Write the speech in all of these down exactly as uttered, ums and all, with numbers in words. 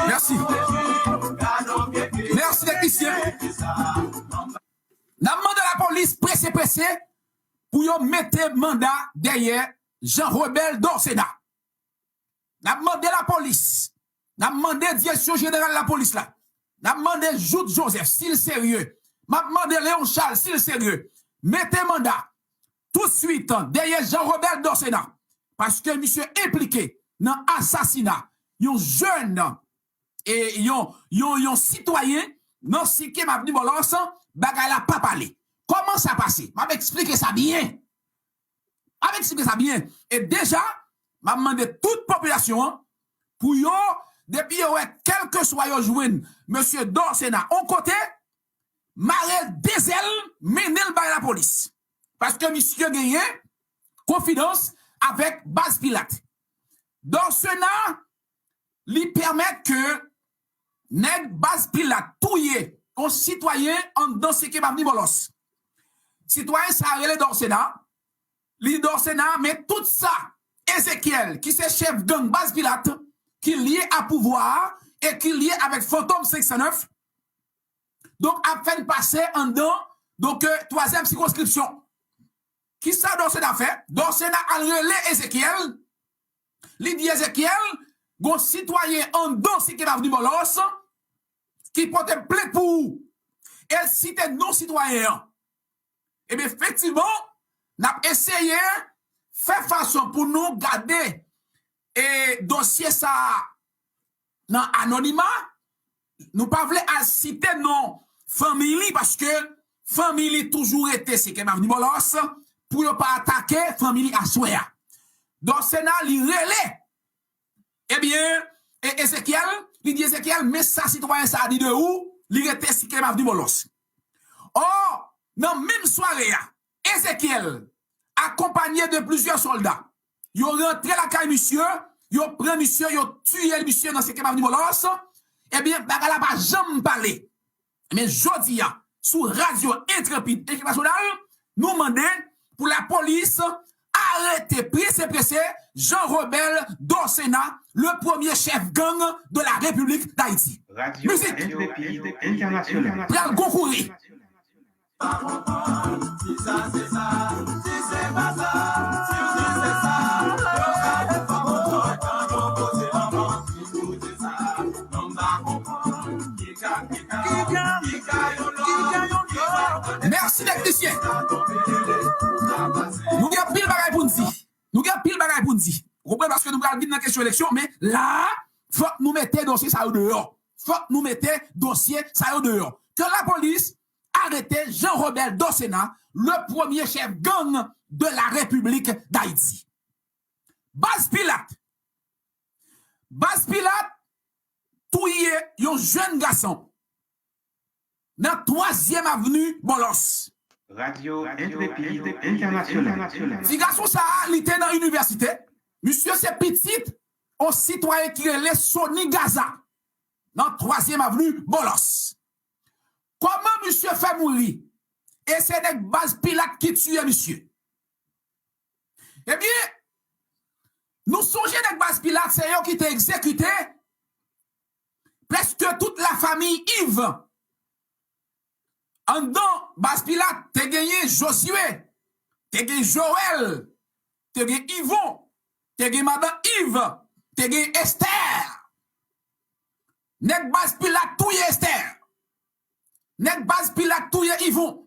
Mèsi. Mèsi, teknisyen. N ap mande lapolis prese, prese pou yo mete manda dèyè Jean Rebel Dorcena. N ap mande lapolis, n ap mande direksyon jeneral lapolis la, n ap mande Jouthe Joseph, si l serye, m ap mande Léon Charles, si l serye, mete manda toutswit dèyè Jean Rebel Dorcena, paske misye enplike nan asasina yon jèn, e yon, yon, yon sitwayen nan sikem avni Bòlòs, bagay la pa pale. Kòman sa pase? M ap eksplike sa byen. M ap eksplike sa byen. E deja, m ap mande tout popilasyon an pou yo, depi yo wè kèlkeswa yo jwenn mesye Dorcena yon kote, mare l de zèl, mennen l bay lapolis. Paske misye genyen konfidans avèk baz Pilat. Dorcena, li pèmèt ke nèg baz Pilat touye yon sitwayen anndan sikem avni Bòlòs. Sitwayen sa a rele Dorcena. Li di Dorcena, men tout sa Ezekiel, ki se chèf gang baz Pilat, ki lye a pouvwa a e ki lye avèk Fantom senk san nèf, donk, ap fè n pase anndan, donk, euh, twazyèm sikonskripsyon. Kisa Dorcena fè? Dorcena al rele Ezekiel. Li di Ezekiel, gon sitwayen anndan sikem avni Bòlòs ki pote plent pou ou. E l site non sitwayen an. Ebyen, efektivman, n ap eseye fè fason pou nou gade e dosye sa a nan anonima. Nou pa vle al site non fanmi li, paske fanmi li toujou rete sikem avni Bòlòs, pou yo pa atake fanmi li aswè a. Dorcena, li rele, ebyen, e Ezekiel, li di Ezekiel, men sa sitwayen sa a di de ou, li rete sikem avni Bòlòs. Ò, nan menm sware a, Ezekiel, akonpanye de plizyè sòlda, yo rantre lakay misye, yo pran misye, yo tiye misye nan sikem avni Bòlòs. Ebyen, bagay la pa janm pale. Men jodi a, sou Radyo Entrepid Entènasyonal, nou mande pou lapolis arete prese, prese Jean Rebel Dorcena, le premier chef gang de la République d'Haïti. Radyo Mizik. Entrepid Entènasyonal. Pral gon kouri. Mèsi, teknisyen. Nou gen pil bagay pou n di. Nou gen pil bagay pou n di. Ou konprann? Paske nou pral vin nan kesyon eleksyon, men la a, fòk nou mete dosye sa yo deyò. Fòk nou mete dosye sa yo deyò. Ke lapolis arete Jean Rebel Dorcena, le premier chef gang de la République d'Haïti. Baz Pilat. Baz Pilat touye yon jèn gason nan twazyèm avni Bòlòs. Radyo Entrepid Entènasyonal. Ti gason sa a, li te nan inivèsite. Misye se pitit yon sitwayen ki rele Sony Gaza, nan twazyèm avni Bòlòs. Kòman misye fè mouri? E se nèg baz Pilat ki tiye misye. Ebyen, nou sonje nèg baz Pilat, se yo ki te egzekite prèske tout lafanmi Iv. Anndan baz Pilat, te genyen Jozye, te gen Jowèl, te gen Ivon, te gen madan Iv, te gen Estè. Nèg baz Pilat touye Estè. Nèg baz Pilat touye Ivon.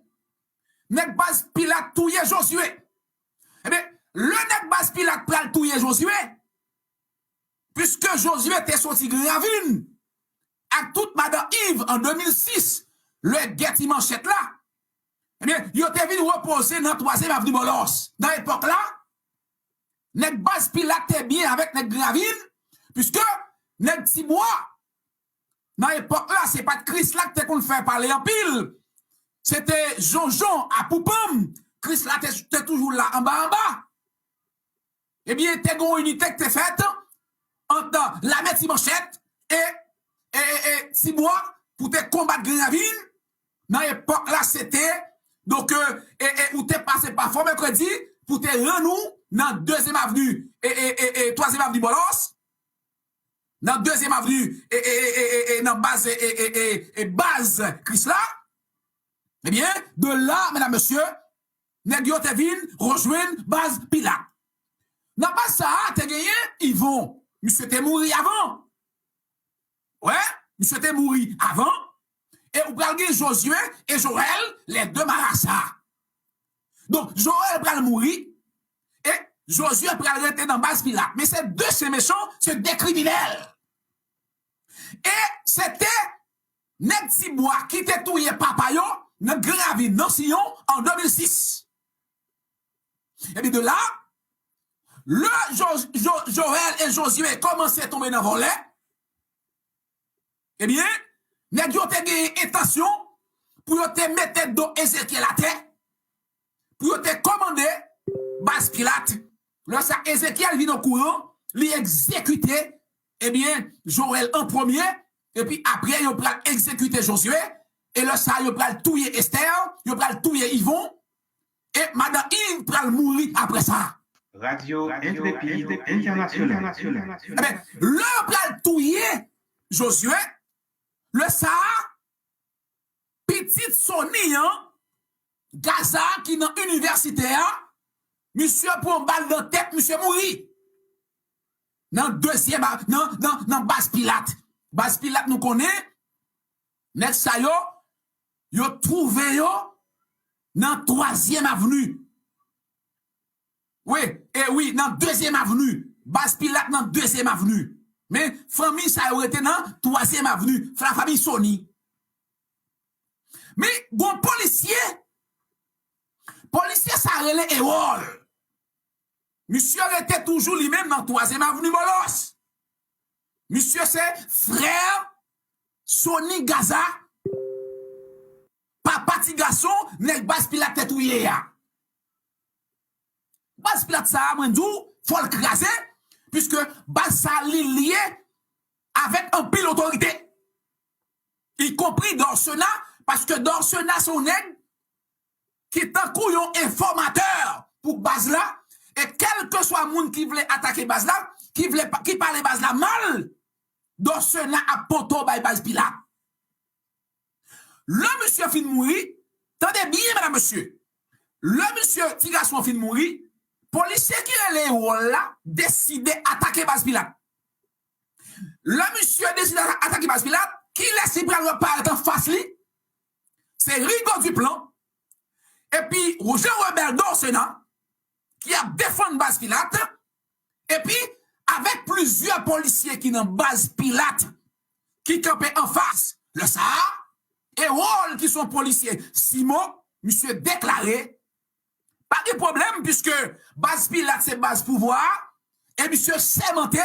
Nèg baz Pilat touye Jozye. Ebyen, lè nèg baz Pilat pral touye Jozye, piske Jozye te soti Gran Ravin ak tout madan Iv an de mil sis, lè gè ti manchèt la, ebyen, yo te vin repoze nan twazyèm avni Bòlòs. Nan epòk la, nèg baz Pilat te byen avèk nèg Gran Ravin, piske nèg Tibwa, nan epòk la, se pa t Krisla ki te konn fè pale anpil. Se te Jonjon a Poupanm. Krisla te, te toujou la anba anba. Ebyen, te gen yon inite ki te fèt ant lame Ti Manchèt e, e, e, e Tibwa pou te konbat Gran Ravin. Nan epòk la, se te, donk, e, e, e, ou te pase pafwa mèkredi, pou te rann ou nan dezyèm avni, e, e, e, e, twazyèm avni Bòlòs, nan dezyèm avni, e, e, e, e, e, e, nan baz, e, e, e, e, e, baz Krisla, ebyen, de la, medam, mesye, nèg yo te vin rejwenn baz Pilat. Nan baz sa a, te genyen Ivon. Misye te mouri avan. Wè, misye te mouri avan. E ou pral gen Jozye e Joèl, les deux marasa. Donk, Joèl pral mouri. E Jozye pral rete nan baz Pilat. Men se de chen mechan, se de kriminèl. E se te nèg Tibwa ki te touye papa yo nan Gran Ravin, nan Siyon, an de mil sis. Epi de la, lè Jo- Jo- Joèl e Jozye kòmanse tonbe nan vòlè, ebyen, nèg yo te gen entansyon pou yo te mete do Ezekyèl atè, pou yo te kòmande baz Pilat. Lè sa, Ezekyèl vin okouran, li egzekite, ebyen, Joèl an premye, epi apre, yo pral egzekite Jozye, e lè sa, yo pral touye Estè, yo pral touye Ivon, e madan Iv pral mouri apre sa. Radio Intrépide International. Enben, lè yo pral touye Jozye, lè sa a, pitit Sony an, Gaza ki nan inivèsite a, misye pran bal nan tèt, misye mouri. Nan dezyèm, a- nan, nan, nan baz Pilat. Baz Pilat, nou konnen, nèg sa yo, yo twouve yo nan twazyèm avni. Wi, e wi, nan dezyèm avni. Baz Pilat nan dezyèm avni. Men, fanmi sa yo rete nan twazyèm avni. Lafanmi Sony. Men, gon polisye. Polisye sa rele Ewòl. Misye rete toujou li menm nan twazyèm avni Bòlòs. Misye se frè Sony Gaza, papa ti gason nèg baz Pilat te touye a. Baz Pilat sa a, mwen di w, fò l kraze, piske baz sa a, li lye avèk anpil otorite. Ikonpri Dòsena, paske Dòsena se yon nèg ki tankou yon enfòmatè pou baz la, e kèlkeswa moun ki vle atake baz la, ki vle pa- ki pale baz la mal, Dòsena ap pote w bay baz Pilat. Lè misye fin mouri, tande byen, medam, mesye, lè misye, ti gason an fin mouri, polisye ki rele Ewòl la deside atake baz Pilat. Lè misye deside ata- atake baz Pilat, kilès li pral wè parèt anfas li? Se Rigaud Duplan, epi Jean Rebelle Dòsena, ki ap defann baz Pilat, epi avèk plizyè polisye ki nan baz Pilat, ki kanpe anfas. Lè sa a, Ewòl ki se yon polisye Simon, misye deklare, pa gen pwoblèm, piske baz Pilat se baz pouvwa a, e misye sèmante,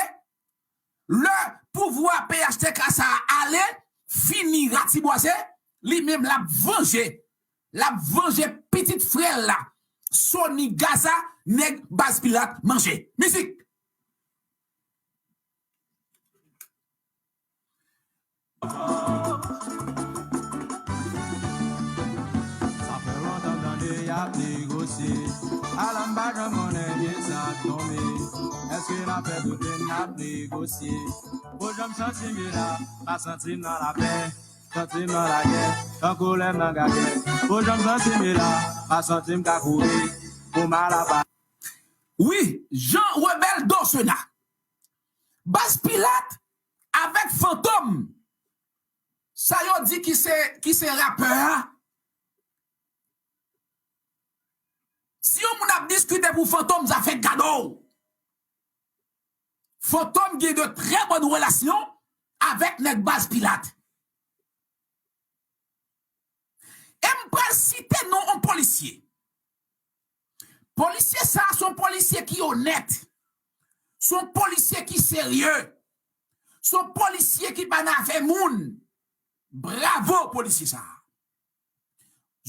lè pouvwa P H T K sa a ale, fini, ratibwaze, li menm l ap vanje. L ap vanje pitit frè l la, Sony Gaza, nèg baz Pilat manje. Mizik! Sa fè lontan m tande y ap negosye. Ala m pa janm konnen kisa k tonbe. Èske n ap fè kote n ap negosye? Fo jan m santi m ye la, pa santi m nan lapè. Santi m nan lagè, tankou lè m nan gagè. Fo jan m santi m ye la, pa santi m ka kouri pou m al apa. Wi, Jean Rebelle Dòsena. Baz Pilat avèk Fantom. Sa yo di ki se, ki se rapè a. Si yon moun ap diskite pou Fantom, zafè gado w. Fantom gen de trè bòn relasyon avèk nèg baz Pilat. E m pral site non yon polisye. Polisye sa a se yon polisye ki onèt. Se yon polisye ki serye. Se yon polisye ki pa nan afè moun. Bravo polisye sa a.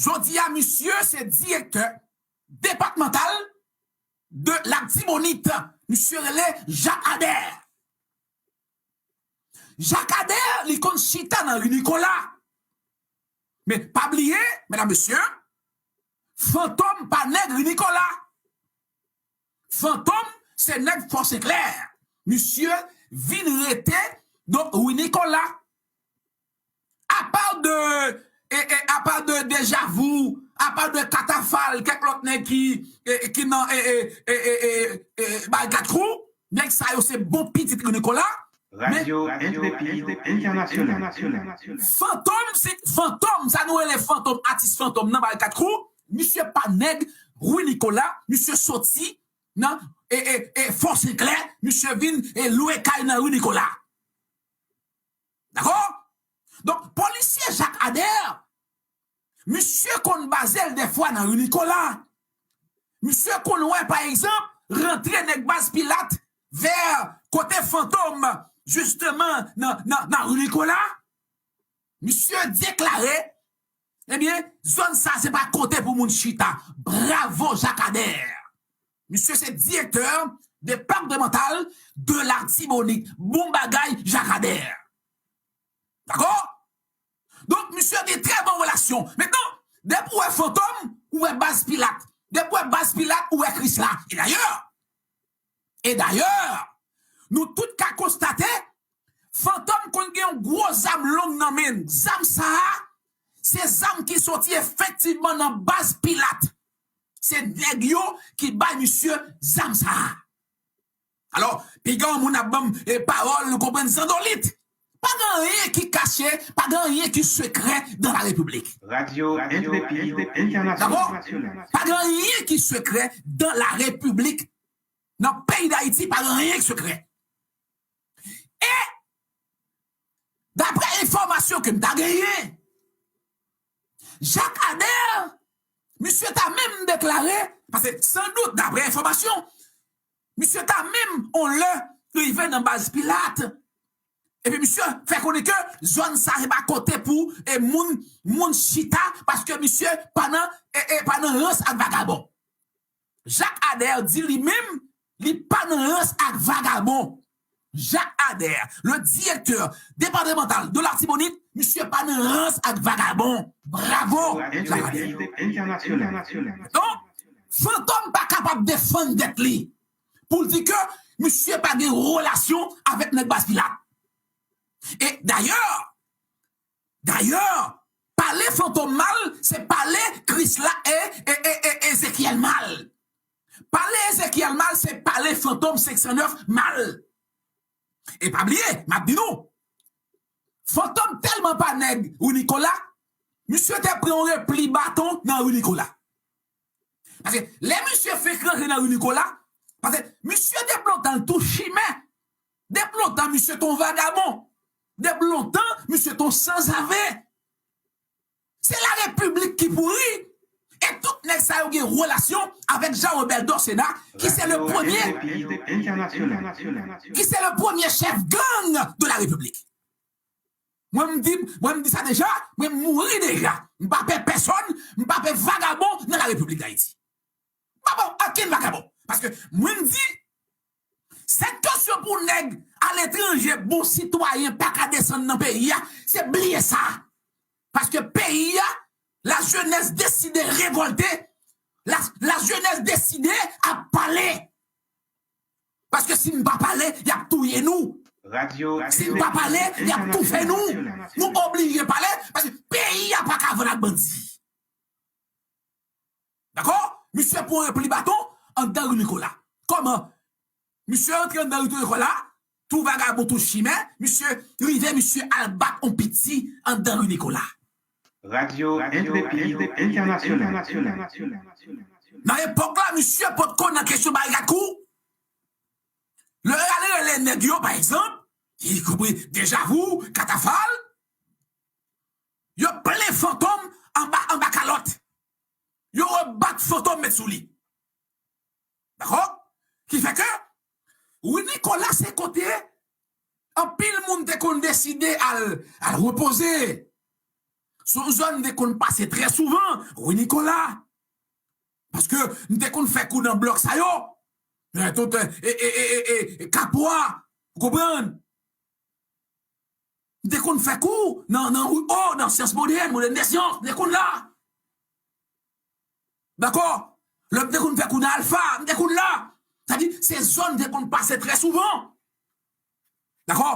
Jodi a, misye se direktè depatmantal de Latibonit. Misye rele Jacques Ader. Jacques Ader, li konn chita nan ri Nikola. Men pa bliye, medam, mesye, Fantom pa nèg ri Nikola. Fantom, se nèg Fò Senklè. Misye vin rete, donk, Wi Nikola. Apa de, e, e, apa de Dejavou, apa de Katafal, kèk lòt nèg ki, e, e, ki nan, e, e, e, e, e, e, Barikad Crew, nèg sa yo se bon pitit Wi Nikola. Men Radio Intrépide International. Fantom, se Fantom, sa nou rele Fantom, atis Fantom nan Barikad Crew, misye pa nèg Wi Nikola, misye soti nan, e, e, e, Fò Senklè, misye vin, e, lwe kay nan Wi Nikola. Dakò? Donk, polisye Jak Adè, misye konn baze l dèfwa nan Ri Nikola. Misye konn wè, pa egzanp, rantre nèg Baz Pilat vè kote Fantom, jisteman, nan, nan, nan Ri Nikola. Misye deklare, ebyen, zòn sa se pa kote pou moun chita. Bravo, Jak Adè! Misye se direktè depatmantal de Latibonit. Bon bagay, Jak Adè. Dakò? Donk, misye gen trè bon relasyon. Mentnan, depi w wè Fantom, ou wè Baz Pilat. Depi w wè Baz Pilat, ou wè Krisla. E dayè, e dayè, nou tout ka konstate, Fantom konn gen yon gwo zam long nan men l. Zam sa a, se zam ki soti efektivman nan Baz Pilat. Se nèg yo ki bay misye zam sa a. Alò, piga yon moun ap ban m, e, pawòl, nou konprann, zandolit. Pa gen anyen ki kache, pa gen anyen ki sekrè dans la République. Radio Intrépide International. Dakò? Pa gen anyen ki sekrè dans la République. Nan peyi Dayiti, pa gen anyen ki sekrè. E, daprè enfòmasyon ke m ta genyen, Jak Adè, misye ta menm deklare, paske san dout, daprè enfòmasyon, misye ta menm on lè rive nan Baz Pilat. Epi misye fè konnen ke zòn sa se pa kote pou, e, moun, moun chita, paske misye pa nan, e, e, pa nan rans ak vagabon. Jak Adè di li menm, li pa nan rans ak vagabon. Jak Adè, le directeur départemental de l'Artibonite, misye pa nan rans ak vagabon. Bravo, Jak Adè. Donk, Fantom pa kapab defann tèt li pou l di ke misye pa gen relasyon avèk nèg Baz Pilat. E dayè, dayè, pale Fantom mal, se pale Krisla e, e, e, e Ezekyèl mal. Pale Ezekyèl mal, se pale Fantom senk san nèf mal. E pa bliye, m ap di nou, Fantom tèlman pa nèg Wi Nikola, misye te pran yon repli baton nan Wi Nikola. Paske lè misye fenk rantre nan Wi Nikola, paske misye depi lontan l tou chimè, depi lontan misye te yon vagabon, depi lontan misye te yon sanzave. Se larepiblik ki pouri. E tout nèg sa yo gen relasyon avèk Jean Robert Dorcénat, ki se le premye, ki se le premye chèf gang de la République. Mwen, m di, mwen, m di sa deja, mwen, m mouri deja. M pa pè pèsonn, m pa pè vagabon nan la Repiblik Dayiti. M pa pè okenn vagabon. Paske mwen, m di, sèt kesyon pou nèg aletranje, bon sitwayen, pa ka desann nan peyi a, se bliye sa. Paske peyi a, la jeunesse deside revòlte, la, la jeunesse deside ap pale. Paske si n pa pale, y ap touye nou. Si n pa pale, y ap toufe nou. Nou oblije pale, paske peyi a pa ka vann ak bandi. Dakò? Misye pran repli baton anndan ri Nikola. Kòman? Misye rantre anndan ri Nikola, tou vagabon, tou chimè, misye rive, misye al bat on piti anndan ri Nikola. Radio Intrépide International. Nan epòk la, misye potko nan kesyon Barikad Crew. Lè y al rele nèg yo, pa egzanp, y konpri Dejavou, Katafal, yo plen Fantom anba, anba kalòt. Yo rebat Fantom met sou li. Dakò? Ki fè ke Wi Nikola se kote anpil moun te konn deside al, al repoze. Se yon zòn m te konn pase trè souvan, Wi Nikola. Paske m te konn fè kou nan blòk sa yo. Nan tout, e, e, e, e, e, Kapwa, ou konprann? M te konn fè kou nan, nan ri O, nan Syans Modèn, Modèn de Syans, m te konn la. Dakò? Lè m te konn fè kou nan Alfa, m te konn la. Sa di, se zòn te konn pase trè souvan. Dakò?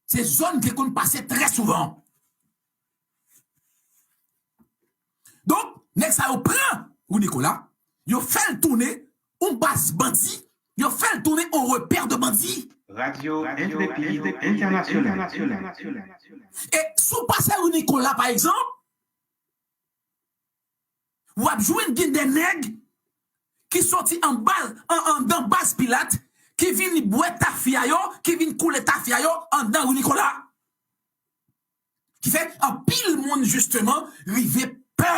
Se zòn te konn pase trè souvan. Donk, nèg sa yo pran Rue Nicolas, yo fè l tounen yon baz bandi, yo fè l tounen yon repè de bandi. Radio Intrépide International. E si w pase Rue Nicolas, pa egzanp, w ap jwenn gen de nèg ki soti anba, an, anndan baz Pilat, ki vin bwè tafya yo, ki vin koule tafya yo anndan Rue Nicolas. Ki fè anpil moun, jisteman, rive pè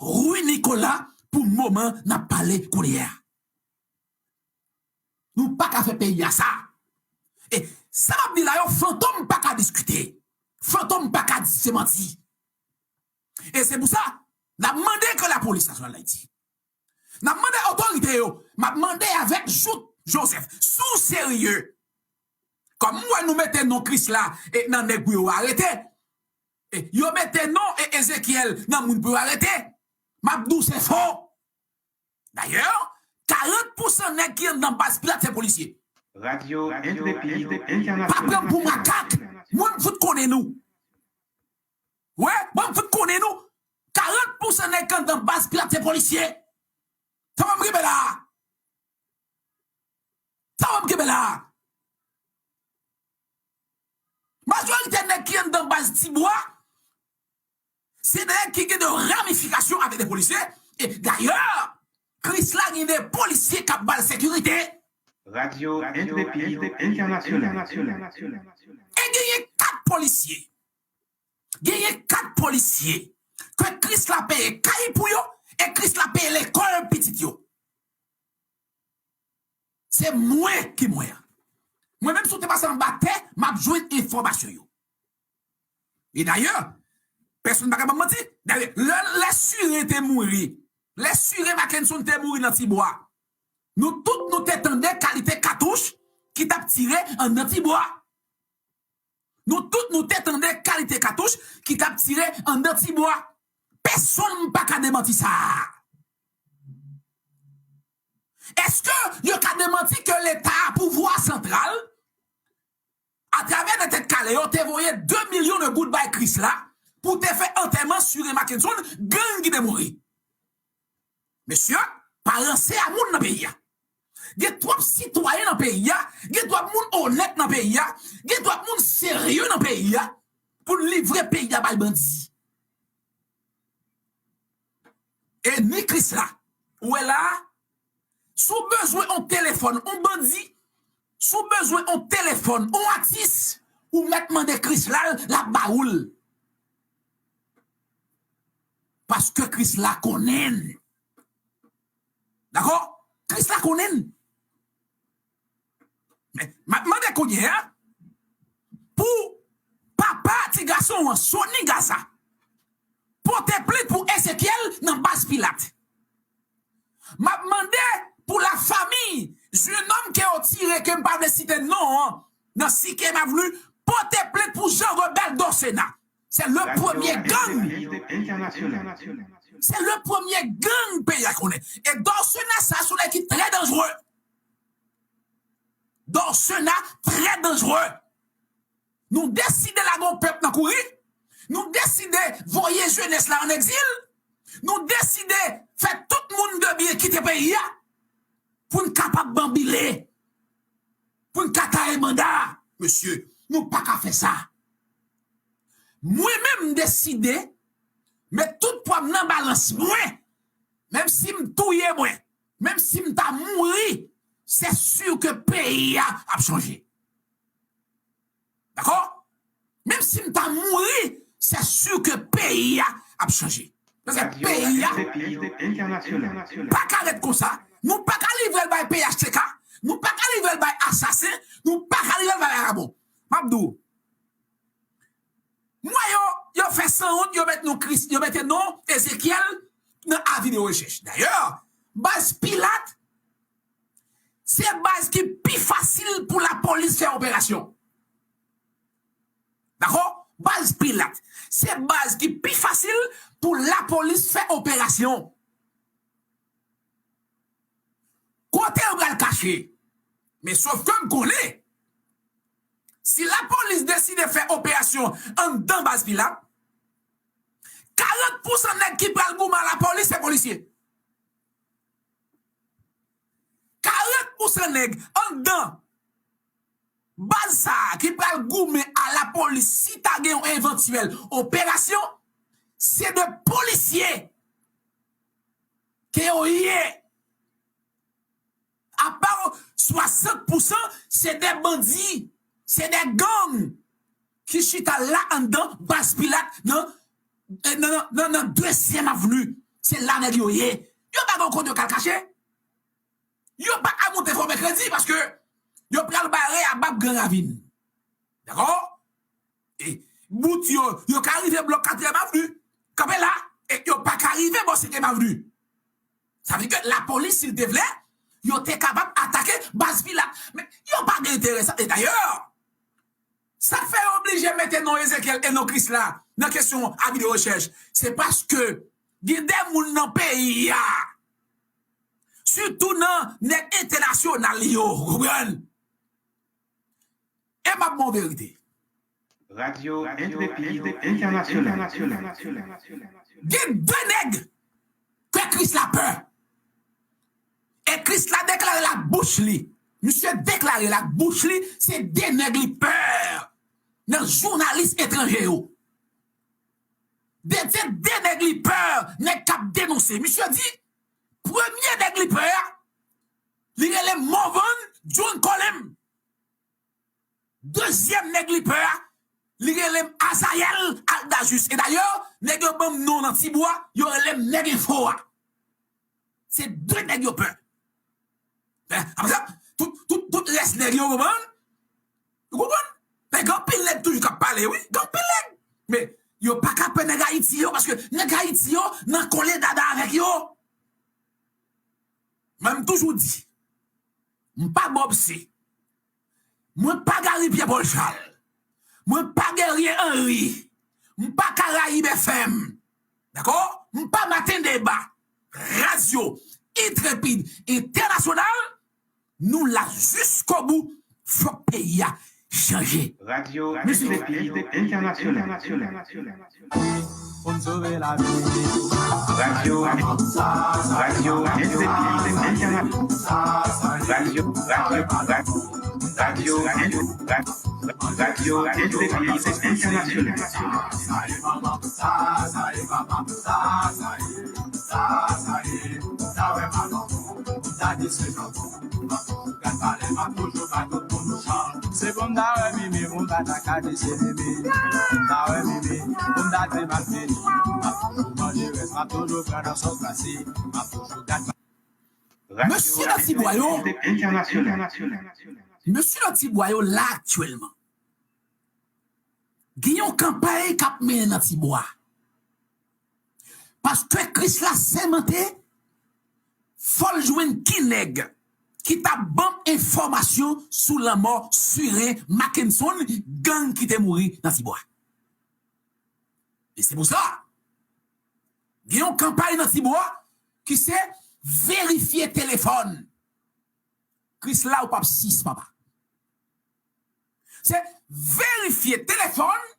Rue Nicolas pou moman n ap pale kounye a. Nou pa ka fè peyi a sa. E sa m ap di la yo, fantom pa ka diskite. Fantom pa ka di se manti. E se pou sa, n ap mande ke Lapolis Nasyonal Dayiti, n ap mande otorite yo, m ap mande avèk Jouthe Joseph, si w serye, kòm m wè nou mete non Krisla e nan nèg pou yo arete, e yo mete non e Ezekyèl nan moun pou yo arete, m ap di w se fo. Dayè, karant pousan nèg ki anndan baz Pilat se polisye. Radio Intrépide International. Pa pran m pou makak. Mwen, m fout konnen nou. Wi, mwen, m fout konnen nou. Karant pousan nèg ki anndan baz Pilat se polisye. Sa mwen m kenbe la. Sa mwen m kenbe la. Majorite nèg ki anndan baz Tibwa, se nèg ki gen de ramifikasyon avèk de polisye. E dayè, Krisla gen de polisye k ap ba l sekirite. Radio Intrépide International. E genyen kat polisye. Genyen kat polisye ke Krisla peye kay pou yo e Krisla peye lekòl pitit yo. Se mwen ki mwen an. Mwen menm, si w te pase anba tè, m ap jwenn enfòmasyon yo. E dayè, pèsonn pa ka ban m manti. Dayè, lè, lè Sire te mouri, lè Sire Mackenson te mouri nan Tibwa, nou tout nou te tande kalite katouch ki t ap tire anndan Tibwa. Nou tout nou te tande kalite katouch ki t ap tire anndan Tibwa. Pèsonn pa ka demanti sa. Èske yo ka demanti ke Leta, pouvwa santral, atravè nan Tèt Kale yo, te voye de milyon de goud bay Krisla pou te fè antèman Sire Mackenson, gang ki te mouri? Mesye, pa ranse a moun nan peyi a. Gen twòp sitwayen nan peyi a, gen twòp moun onèt nan peyi a, gen twòp moun serye nan peyi a, pou n livre peyi a bay bandi. E ni Krisla, ou wè la a, si w bezwen yon telefòn, yon bandi, si w bezwen yon telefòn, yon atis, ou mèt mande Krisla l, l ap ba ou l. Paske Krisla konnen n. Dakò? Krisla konnen n. Men, m ap mande kounye a, pou papa ti gason an, Sony Gaza, pote plent pou Ezekyèl nan baz Pilat. M ap mande pou lafanmi jennonm ke yo tire, ke m pa vle site non an, nan Sikem Avenue, pote plent pou Jean Rebelle Dorcena. Se le premye gang. Se le premye gang peyi a konnen. E Dorcena sa, se yon nèg ki trè danjere. Dorcena trè danjere. Nou deside lage yon pèp nan kouri. Nou deside voye jenès la ann egzil. Nou deside fè tout moun de byen kite peyi a pou n kapab banbile, pou n ka taye manda. Mesye, nou pa ka fè sa. Mwen menm, m deside met tout pwa m nan balans mwen. Menm si m touye mwen, menm si m ta mouri, se si ke peyi a ap chanje. Dakò? Menm si m ta mouri, se si ke peyi a ap chanje. Paske peyi a pa ka ret konsa. Nou pa ka livre l bay P H T K. Nou pa ka livre l bay asasen. Nou pa ka livre l bay vagabon. M ap di w, m wè yo, yo fè sanwont, yo met non Kris, yo mete non Ezekyèl nan avi de rechèch. Dayè, baz Pilat, se baz ki pi fasil pou lapolis fè operasyon. Dakò? Baz Pilat, se baz ki pi fasil pou lapolis fè operasyon. Kote yo pral kache? Men sof ke m konnen, si lapolis deside fè operasyon anndan baz Pilat, karant pousan nèg ki pral goumen a lapolis se polisye. Karant pousan nèg anndan baz sa a ki pral goumen a lapolis si ta gen yon evantyèl operasyon, se de polisye ke yo ye. Apa swasant pousan se de bandi, se de gang ki chita la anndan baz Pilat nan, nan, nan, nan, nan dezyèm avni. Se la nèg yo ye. Yo pa gen kote yo ka al kache. Yo pa ka monte fò mèkredi paske yo pral bare a Bab Gran Ravin. Dakò? E bout yo, yo ka rive blòk katriyèm avni. Kanpe la, e yo pa ka rive bò senkyèm avni. Sa vle di ke lapolis, si l te vle, yo te kapab atake baz Pilat. Men yo pa gen enterè sa. E dayè, sa k fè yo oblije mete non Ezekyèl e non Krisla nan kesyon avi de rechèch, se paske gen de moun nan peyi a, sitou nan nèg entènasyonal yo, ou konprann? E m ap ba w verite. Radyo Entrepid Entènasyonal. Gen de nèg ke Krisla pè. E Krisla deklare l ak bouch li. Misye deklare l ak bouch li, se de nèg li pè nan jounalis etranje yo. De, de, de nèg li pè, nèg k ap denonse. Misye di, premye nèg li pè a, li rele Morvan John Colem. Dezyèm nèg li pè a, li rele m Azayèl Aldajis. E dayè, nèg yo ban m non nan Tibwa, yo rele m nèg enfo a. Se de nèg yo pè. Apre sa, tout, tout, tout rès nèg yo, konprann? Ou konprann? Men gen anpil nèg toujou k ap pale, wi. Gen anpil nèg. Men yo pa ka pè nèg Ayiti yo, paske nèg Ayiti yo nan kole dada avèk yo. Men m toujou di, m pa Bob C. Mwen pa Gary Pierre Paul Charles. Mwen pa Guerrier Henry. M pa Caraïbes F M. Dakò? M pa Maten Deba. Radyo Intrépide International, nou la jiskobou. Fòk peyi a chanje. Radyo Entrépide International. Pou n sove lavi. Radyo, radyo Entrépide Entènasyonal. Radyo, radyo, radyo, radyo Entrépide, radyo Entrépide Entènasyonal. Se pou m ta wè mimi, pou m pa ta ka di se mimi. Pou m ta wè mimi, pou m ta di m ap vini. M ap toujou manje rès, m ap toujou pran nan sòs glase. M ap toujou gad. Mesye nan Tibwa yo, mesye nan Tibwa yo la aktyèlman. Gen yon kanpay k ap mennen nan Tibwa. Paske Krisla sèmante, fò l jwenn ki nèg ki t ap ban m enfòmasyon sou lanmò Siren Mackenson, gang ki te mouri nan Tibwa. E se pou sa, gen yon kanpay nan Tibwa ki se verifye telefòn. Krisla, ou p ap sis, papa. Se verifye telefòn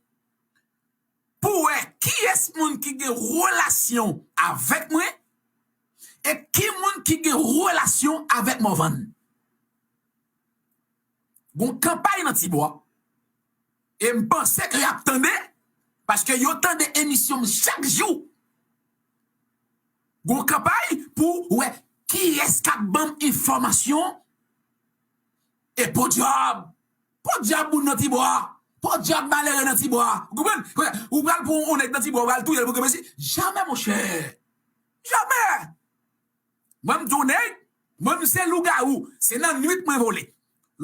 pou wè kiyès moun ki gen relasyon avèk mwen e ki moun ki gen relasyon avèk Morvan. Gon kanpay nan Tibwa. E m panse ke y ap tande, paske yo tande emisyon m chak jou. Gon kanpay pou wè kiyès k ap ban m enfòmasyon. E podyab, podyab moun nan Tibwa, podyab malere nan Tibwa. Ou konprann? Ou pral pran yon nèg nan Tibwa, ou pral touye l pou ke mesye. Jamè, monchè. Jamè. Mwen, m di w nèg, mwen, m se lougawou, se nan nwit mwen vole.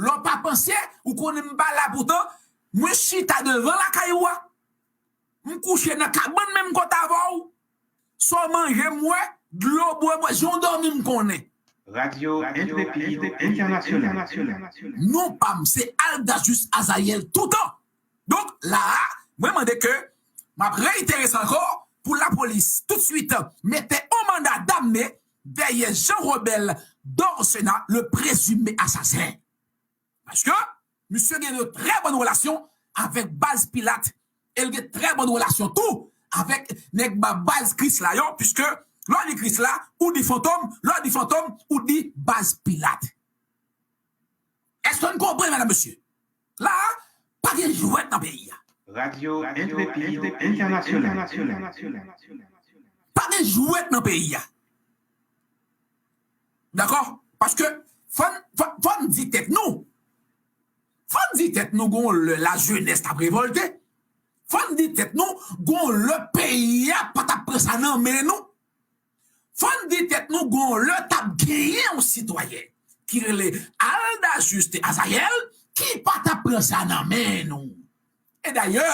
Lè w pa panse, ou konnen m pa la poutan, mwen chita devan lakay ou a. M kouche nan kabann menm kote avè w. Sa w manje m wè, dlo w bwè m wè, jan w dòmi m konnen. Radyo Entrépide Entènasyonal. Non pa m, se Aldajis Azayèl toutan. Donk, la a, mwen mande ke, m ap reitere sa ankò, pou lapolis toutswit mete yon manda damne dèyè Jean Robert Dorcena, le présumé assassin. Paske misye gen de trè bòn relasyon avèk baz Pilat, e l gen trè bòn relasyon tou avèk nèg ba-, baz Krisla yo, piske lè w di Krisla, ou di Fantom, lè w di Fantom, ou di baz Pilat. Èske n konprann, medam, mesye? La a, pa gen jwèt nan peyi a. Radio Intrépide International. Pa gen jwèt nan peyi a. Dakò? Paske fò n, fò, fò n di tèt nou. Fò n di tèt nou gon lè lajenès t ap revòlte. Fò n di tèt nou gon lè peyi a pa t ap pran sa nan men nou. Fò n di tèt nou gon lè t ap genyen yon sitwayen ki rele Alda Juste Azayèl ki pa t ap pran sa nan men nou. E dayè,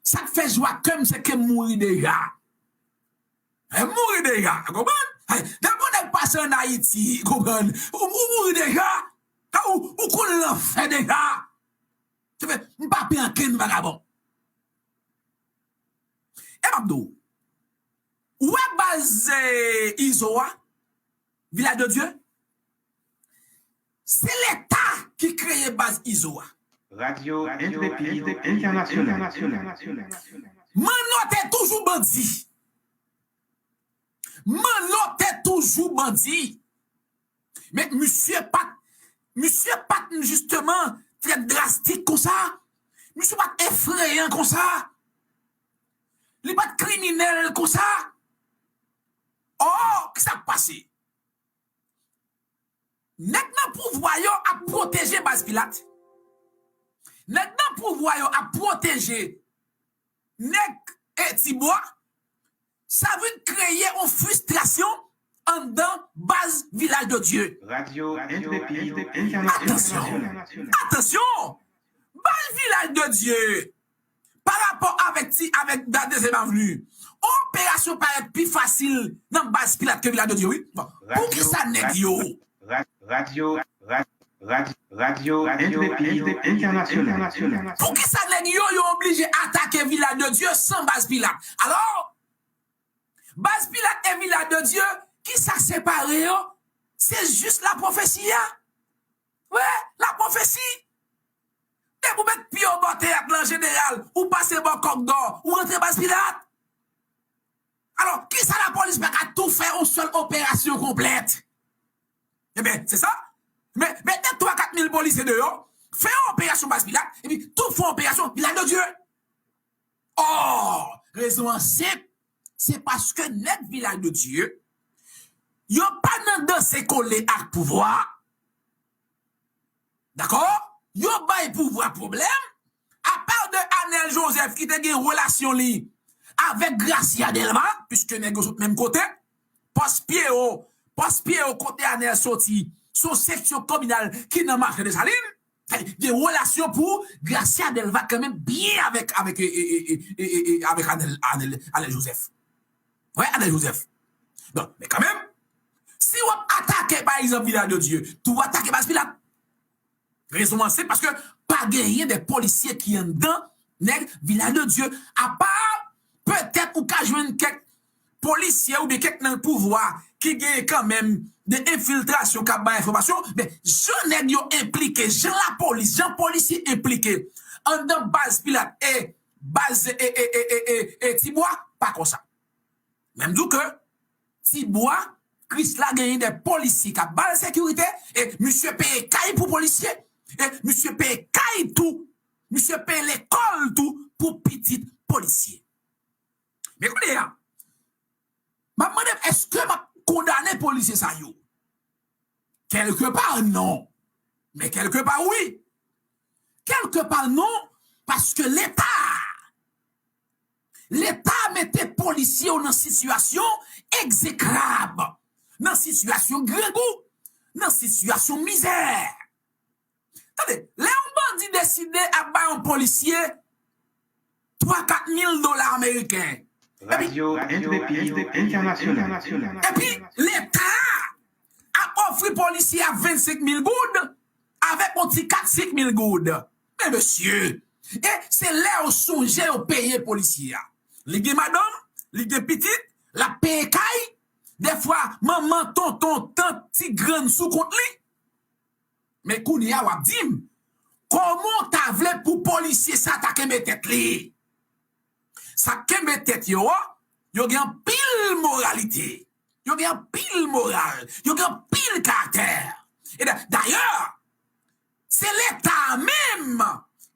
sa k fè jwa kè m se ke m mouri deja. M mouri deja, konprann? Depi yon nèg pase ann Ayiti, konprann? Ou, ou mouri deja. Ou, ou konn lanfè deja. Sa fè, m pa pè ankenn vagabon. E m ap di w, ou wè baz, eh, Izo a, Village de Dieu, se Leta ki kreye baz Izo a. Radio Intrépide International. Manno te toujou bandi. Manno te toujou bandi. Men misye pa t, misye pa t jisteman trè drastik konsa. Misye pa t efreyan konsa. Li pa t kriminèl konsa. Ò, ki sa k pase? Nèg nan pouvwa yo ap pwoteje baz Pilat. Nèg nan pouvwa yo ap pwoteje nèg, e, Tibwa. Sa vin kreye yon fristrasyon anndan baz Village de Dieu. Radio Intrépide International. Atansyon! Atansyon! Baz Village de Dieu, pa rapò avèk ti, avèk Dèzyèm Avni, operasyon parèt pi fasil nan baz Pilat ke Village de Dieu, wi. Bon, poukisa nèg yo? Radio, radio, radio, Radio Intrépide International. Poukisa nèg yo, yo oblije atake Village de Dieu san baz Pilat? Alò, baz Pilat e Village de Dieu, ki sa k separe yo? Se jis lapwofesi a. Wi, lapwofesi. Depi w met pye w bò teyat lan, jeneral, ou pase bò Kòk Dò, ou rantre baz Pilat. Alò, kisa lapolis pa ka tou fè yon sèl operasyon konplèt? Ebyen, se sa. Men, mete twa, kat mil polisye deyò, fè yon operasyon baz Pilat, epi tou fè yon operasyon Village de Dieu. Ò, rezon an senp, se paske nèg Village de Dieu, yo pa nan danse kole ak pouvwa a. Dakò? Yo bay pouvwa pwoblèm. Apa de Anèl Joseph ki te gen relasyon li avèk Gracia Delva, piske nèg yo sot menm kote, pòs Pyero, pòs Pyero kote Anèl soti, se yon seksyon kominal ki nan Mache Desalin. Sa vle di, gen relasyon pou Gracia Delva kanmenm byen avèk, avèk, e, e, avèk Anèl, Anèl, Anèl Joseph. Wè, Anèl Joseph. Bon, men kanmenm, si w ap atake, pa egzanp, Village de Dieu, tou w atake baz Pilat. Rezon an, se paske pa genyen de polisye ki anndan nèg Village de Dieu. Apa, petèt ou ka jwenn kèk polisye oubyen kèk nan pouvwa ki genyen kanmenm de enfiltrasyon k ap bay enfòmasyon, men jan nèg yo enplike, jan lapolis, jan polisye enplike anndan baz Pilat e baz e, e, e, e, e, e Tibwa, pa konsa. Men m di w ke Tibwa, Krisla genyen de polisye k ap ba l sekirite, e misye peye kay pou polisye, e misye peye kay tou, misye peye lekòl tou pou pitit polisye. Men kounye a, m ap mande m, èske m ap kondane polisye sa yo? Kèlkepa, non. Men kèlkepa, wi. Kèlkepa, non, paske Leta, Leta mete polisye yo nan sitiyasyon egzekrab, nan sitiyasyon grangou, nan sitiyasyon mizè. Tande, lè yon bandi deside ap bay yon polisye twa, kat mil dola ameriken, epi, Radio Intrépide International. Epi Leta ap ofri polisye a vennsenk mil goud avèk yon ti kat senk mil goud. Men mesye, e se lè yo sonje yo peye polisye a. Li gen madanm, li gen pitit, l ap peye kay, Dèfwa, manman, tonton, tant, ti grann sou kont li. Men kounye a w ap di m, kòman w ta vle pou polisye sa ta kenbe tèt li? Sa k kenbe tèt yo an, yo gen anpil moralite, yo gen anpil moral, yo gen anpil karaktè. E da- dayè, se Leta a menm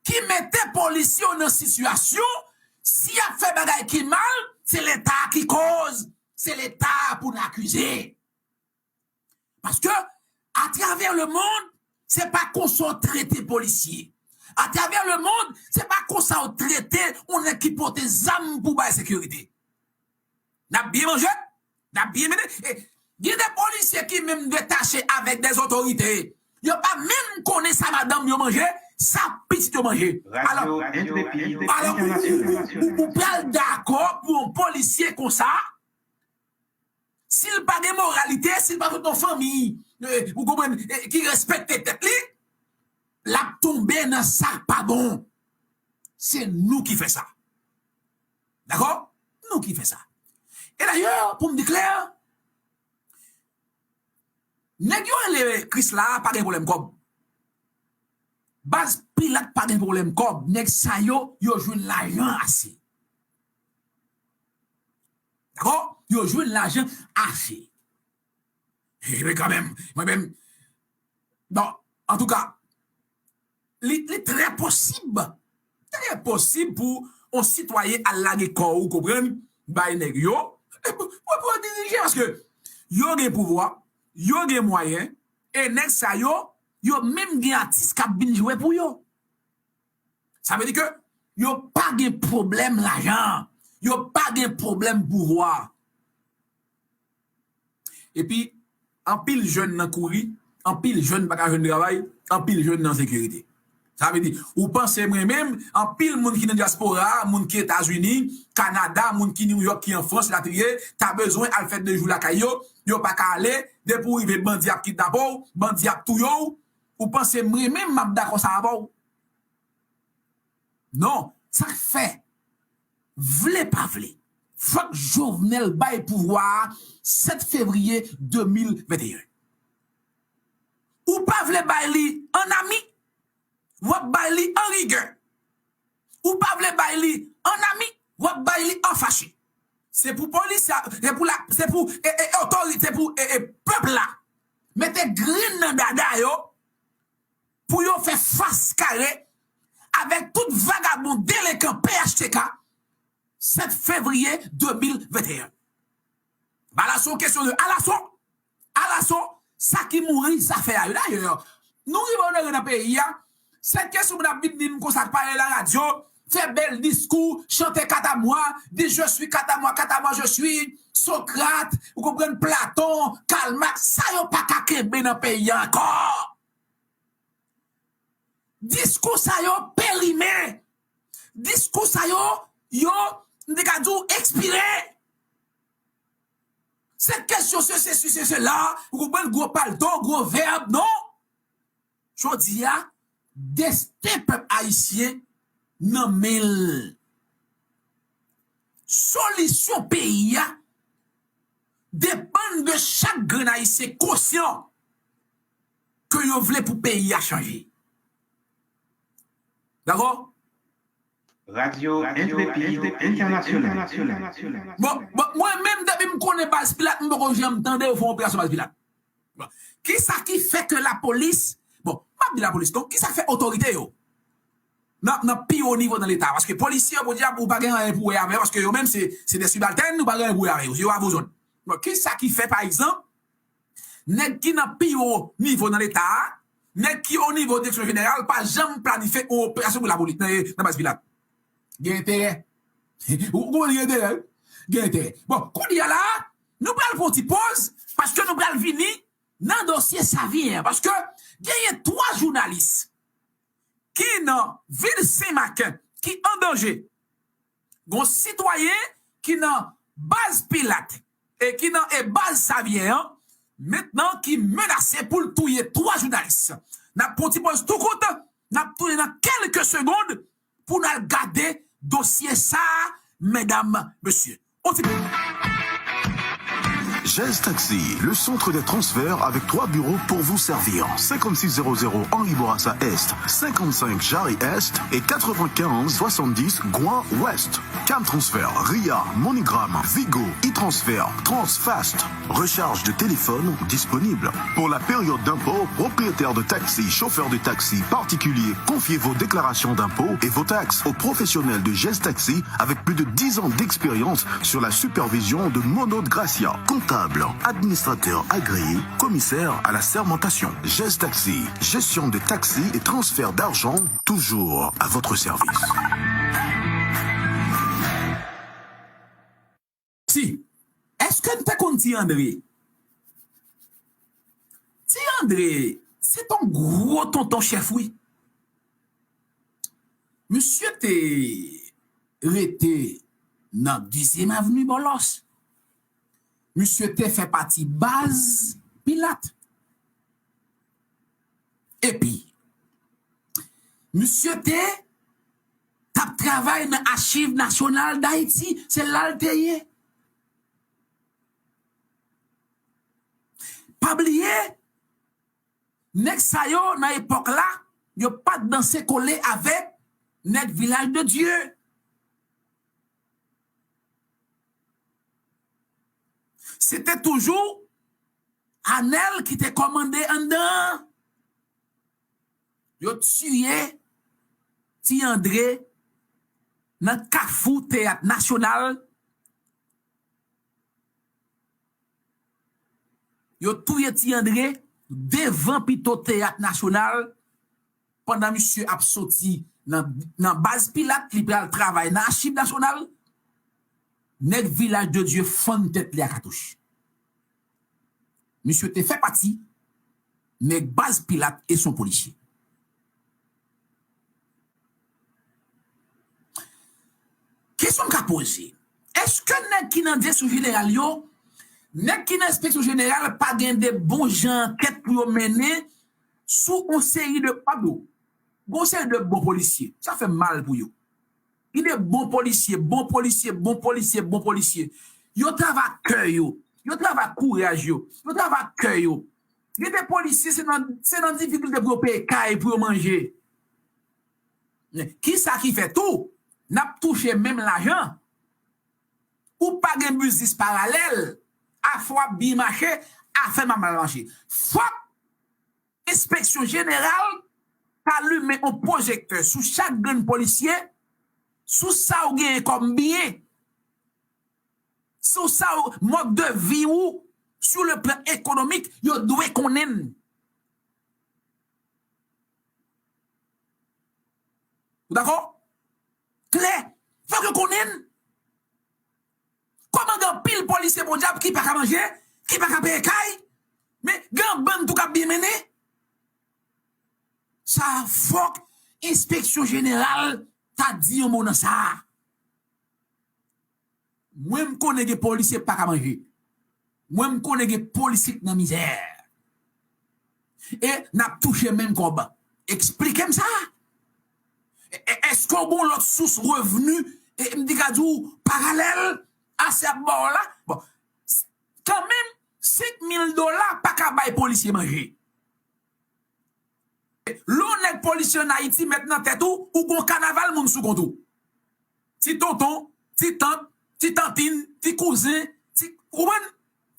ki mete polisye yo nan sitiyasyon, si y ap fè bagay ki mal, se Leta a ki koz, se Leta a pou n akize. Paske, atravè lemonn, se pa konsa w trete polisye. Atravè lemonn, se pa konsa w trete yon nèg ki pote zam pou bay sekirite. N ap byen manje, n ap byen mete. E, gen de polisye ki menm detache avèk de otorite. Yo pa menm konnen sa madanm yo manje, sa pitit yo manje. Alò, alò, ou, ou, ou, ou pral dakò pou yon polisye konsa, si l pa gen moralite, si l pa sot nan fanmi, eh, ou konprann, eh, ki respekte tèt li, l ap tonbe nan sa k pa bon. Se nou ki fè sa. Dakò? Nou ki fè sa. E dayè, pou m di klè, nèg yo rele Krisla a pa gen pwoblèm kòb. Baz Pilat pa gen pwoblèm kòb. Nèg sa yo, yo jwenn lajan ase. Dakò? Yo jwenn lajan ase. E, men kanmenm, mwen menm, bon, antouka, li, li trè posib, trè posib pou yon sitwayen al lage kò w, ou konprann, bay nèg yo, e pou, pou, pou yo dirije, paske yo gen pouvwa, yo gen mwayen, e nèg sa yo, yo menm gen atis k ap vin jwe pou yo. Sa vle di ke yo pa gen pwoblèm lajan, yo pa gen pwoblèm pouvwa. Epi, anpil jèn nan kouri, anpil jèn pa ka jwenn travay, anpil jèn nan sekirite. Sa vle di, ou panse mwen menm, anpil moun ki nan dyaspora a, moun ki Etazini, Kanada, moun ki New York, ki an Frans, elatriye, ta bezwen al fè de jou lakay yo, yo pa ka ale, depi w rive bandi ap kidnape w, bandi ap touye w, ou panse mwen menm m ap dakò sa avè w? Non, sa k fè, vle pa vle, fòk Jovenel bay pouvwa a sèt fevriye de mil venteyen. Ou pa vle bay li an ami, w ap bay li an rigè. Ou pa vle bay li an ami, w ap bay li an fache. Se pou polis la, se pou la, se pou e, e, otorite, se pou e, e, pèp la mete grenn nan dada yo pou yo fè fas kare avèk tout vagabon delenkan P H T K sèt fevriye de mil venteyen. Balason kesyon de alason, alason, sa ki mouri, sa fè a yo. Dayè, nou rive onore nan peyi a, se kesyon moun ap vin di m konsa k pale la radyo, fè bèl diskou, chante katamwa, di je suis katamwa, katamwa je suis, Socrate, ou konprann, Platon, Karl Marx, sa yo pa ka kenbe nan peyi a ankò. Diskou sa yo perime. Diskou sa yo, yo, m te ka di w, ekspire. Se kesyon se, se, se, se, se la, ou konprann, gwo palto, gwo vèb, non. Jodi a, desten pèp ayisyen nan men l. Solisyon peyi a depann de chak grenn ayisyen konsyan ke yo vle pou peyi a chanje. Dakò? Radyo Entrepid Entènasyonal. Bon, bon, mwen menm, depi m konnen Baz Pilat, m poko janm tande yo fè yon operasyon Baz Pilat. Bon. Kisa ki fè ke lapolis, bon, m ap di lapolis non, kisa k fè otorite yo nan, nan pi wo nivo nan Leta a? Paske polisye yo, pou di, ou pa gen anyen pou wè avè yo, paske yo menm se, se de sibaltèn, ou pa gen anyen pou wè avè yo, se yo avè w zòn. Bon, kisa ki fè, pa egzanp, nèg ki nan pi wo nivo nan Leta a, nèg ki o nivo direksyon jeneral, pa janm planifye yon operasyon pou lapolis nan, nan Baz Pilat? Gen enterè. Ou konprann, gen enterè, wi. Gen enterè. Bon, kounye a la, nou pral pran yon ti poz, paske nou pral vini nan dosye Savyen an, paske genyen twa jounalis ki nan vil Senmak ki an danje. Gon sitwayen ki nan baz Pilat e ki nan e baz Savyen an, mentnan ki menase pou l touye twa jounalis. N ap pran yon ti poz tou kout, n ap tounen nan kèlke segonn pou n al gade dosye sa a, medam, mesye. On ti... Jazz Taxi, le centre des transferts avec trois bureaux pour vous servir. Cinquante-six zéro zéro Henri Bourassa Est, cinquante-cinq Jarry Est et quatre-vingt-quinze soixante-dix Gouin Ouest. Cam Transfer, Ria, MoneyGram, Vigo, e-Transfer, Transfast. Recharge de téléphone disponible. Pour la période d'impôt, propriétaire de taxi, chauffeur de taxi, particulier, confiez vos déclarations d'impôts et vos taxes aux professionnels de Jazz Taxi avec plus de dix ans d'expérience sur la supervision de Monod Gracia. Comptable, administrateur agréé, commissaire à la sermentation. Jazz Taxi, gestion de taxi et transfert d'argent, toujours à votre service. Ti, èske n te konn Ti Andre? Ti Andre, se t on gwo tonton chèf, wi. Misye te rete nan Dezyèm Avni Bòlòs. Misye te fè pati baz Pilat. Epi, misye te t ap travay nan Achiv Nasyonal Dayiti. Se la l te ye. Pa bliye, nèg sa yo nan epòk la, yo pa t danse kole avèk nèg Vilaj de Dye. Se te toujou Anèl ki te kòmande anndan an. Yo tiye Ti Andre nan kafou Teyat Nasyonal. Yo touye Ti Andre devan pito Teyat Nasyonal. Pandan misye ap soti nan, nan baz Pilat, li pral travay nan Achiv Nasyonal, nèg Vilaj de Dye fann tèt li ak katouch. Misye te fè pati nèg baz Pilat e s on polisye. Kesyon m ka poze, èske nèg ki nan direksyon jeneral yo, nèg ki nan enspeksyon jeneral pa gen de bon jan ankèt pou yo mennen sou yon seri de, pa dlo, yon seri de bon polisye? Sa fè m mal pou yo. Gen de bon polisye, bon polisye, bon polisye, bon polisye. Yo travay ak kè yo. Yo travay ak kouraj yo. Yo travay ak kè yo. Gen de polisye, se nan, se nan difikilte pou yo peye kay, pou yo manje. Kisa ki fè tou, n ap touche menm lajan? Ou pa gen biznis paralèl, afè w ap byen mache, afè m ap mal mache. Fòk enspeksyon jeneral ta limen yon pwojektè sou chak grenn polisye, sou sa w genyen kòm byen, sou sa w, mòd de vi w, sou le plan ekonomik, yo dwe konnen l. Ou dakò? Klè. Fòk yo konnen l. Kòman gen anpil polisye podyab ki pa ka manje, ki pa ka peye kay, men gen bann tou k ap byen mennen? Sa fòk enspeksyon jeneral ta di yon mo nan sa. Mwen, m konnen gen polisye k pa ka manje. Mwen, m konnen gen polisye k nan mizè. E n ap touche menm kòb. Eksplike m sa. E, e, èske w gen yon lòt sous revni, e, m te ka di w, paralèl a sa y ap ba w la? Bon, s-, kanmenm, senk mil dola pa ka bay polisye manje. Lè w nèg polisye ann Ayiti, mèt nan tèt ou, ou gon kanaval moun sou kont ou. Ti tonton, ti tant, ti tantin, ti kouzen, ti, ou konprann?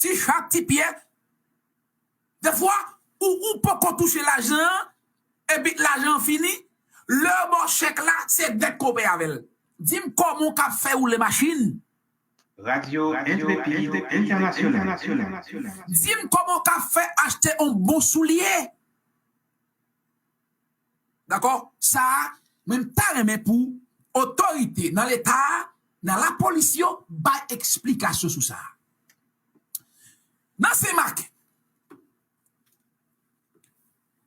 Ti Chak, ti Pyè. Defwa, ou, ou poko touche lajan an, epi lajan an fini, lè yo ba w chèk la, se dèt ke w peye avè l. Di m kòman w ka fè woule machin? Radio Intrépide International. Di m kòman w ka fè achte yon bon soulye? Dakò? Sa a, mwen, m ta renmen pou otorite nan Leta a, nan lapolis yo, bay eksplikasyon sou sa a. Nan Senmak,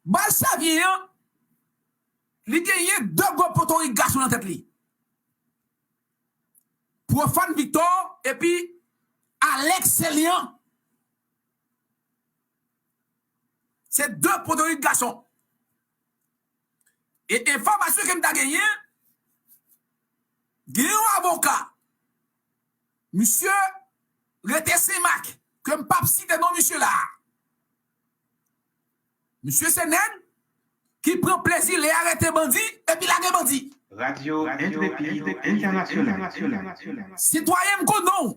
baz Savyen an, li genyen de gwo potorik gason nan tèt li. Profane Victor epi Alex Célian. Se de potorik gason. E enfòmasyon ke m ta genyen, gen yon avoka. Misye rete Senmak. ke m p ap site non misye la. Misye se nèg ki pran plezi lè arete bandi epi lage bandi. Radio Intrépide International. Sitwayen, m konn non w.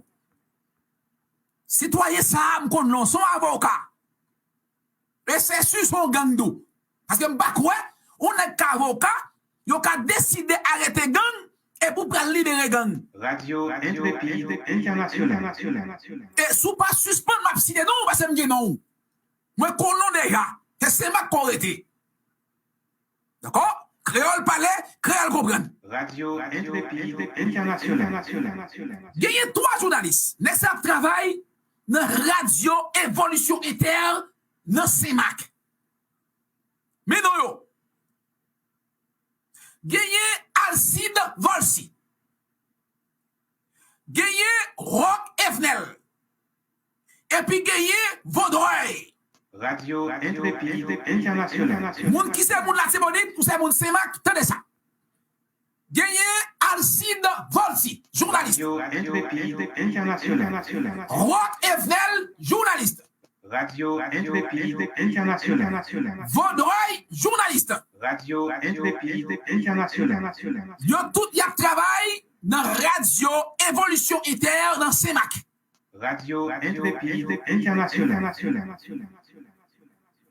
Sitwayen sa a, m konn non w. Se yon avoka. E se si se yon gang tou. Paske m pa kwè yon nèg k avoka, yo ka deside arete gang epi w pral libere gang. Radio Intrépide International. E si w pa sispann, m ap site non w paske m gen non w. Mwen konn non w deja. Se Senmak ke w rete. Dakò? Kreyòl pale, kreyòl konprann. Radio Intrépide International. Genyen twa jounalis. Nèg sa ap travay nan Radyo Evolisyon Entè nan Senmak. Men non yo. Genyen Alcide Volcy. Genyen Rock Evenel. Epi genyen Vaudreuil. Radio Intrépide International. Moun ki se moun Latibonit, ou se moun Senmak, tande sa. Genyen Alcide Volcy, jounalis. Radio Intrépide International. Rock Evenel, jounalis. Radio Intrépide International. Vaudreuil, jounalis. Radio Intrépide International. Yo tout y ap travay nan Radyo Evolisyon Entè nan Senmak. Radio Intrépide International.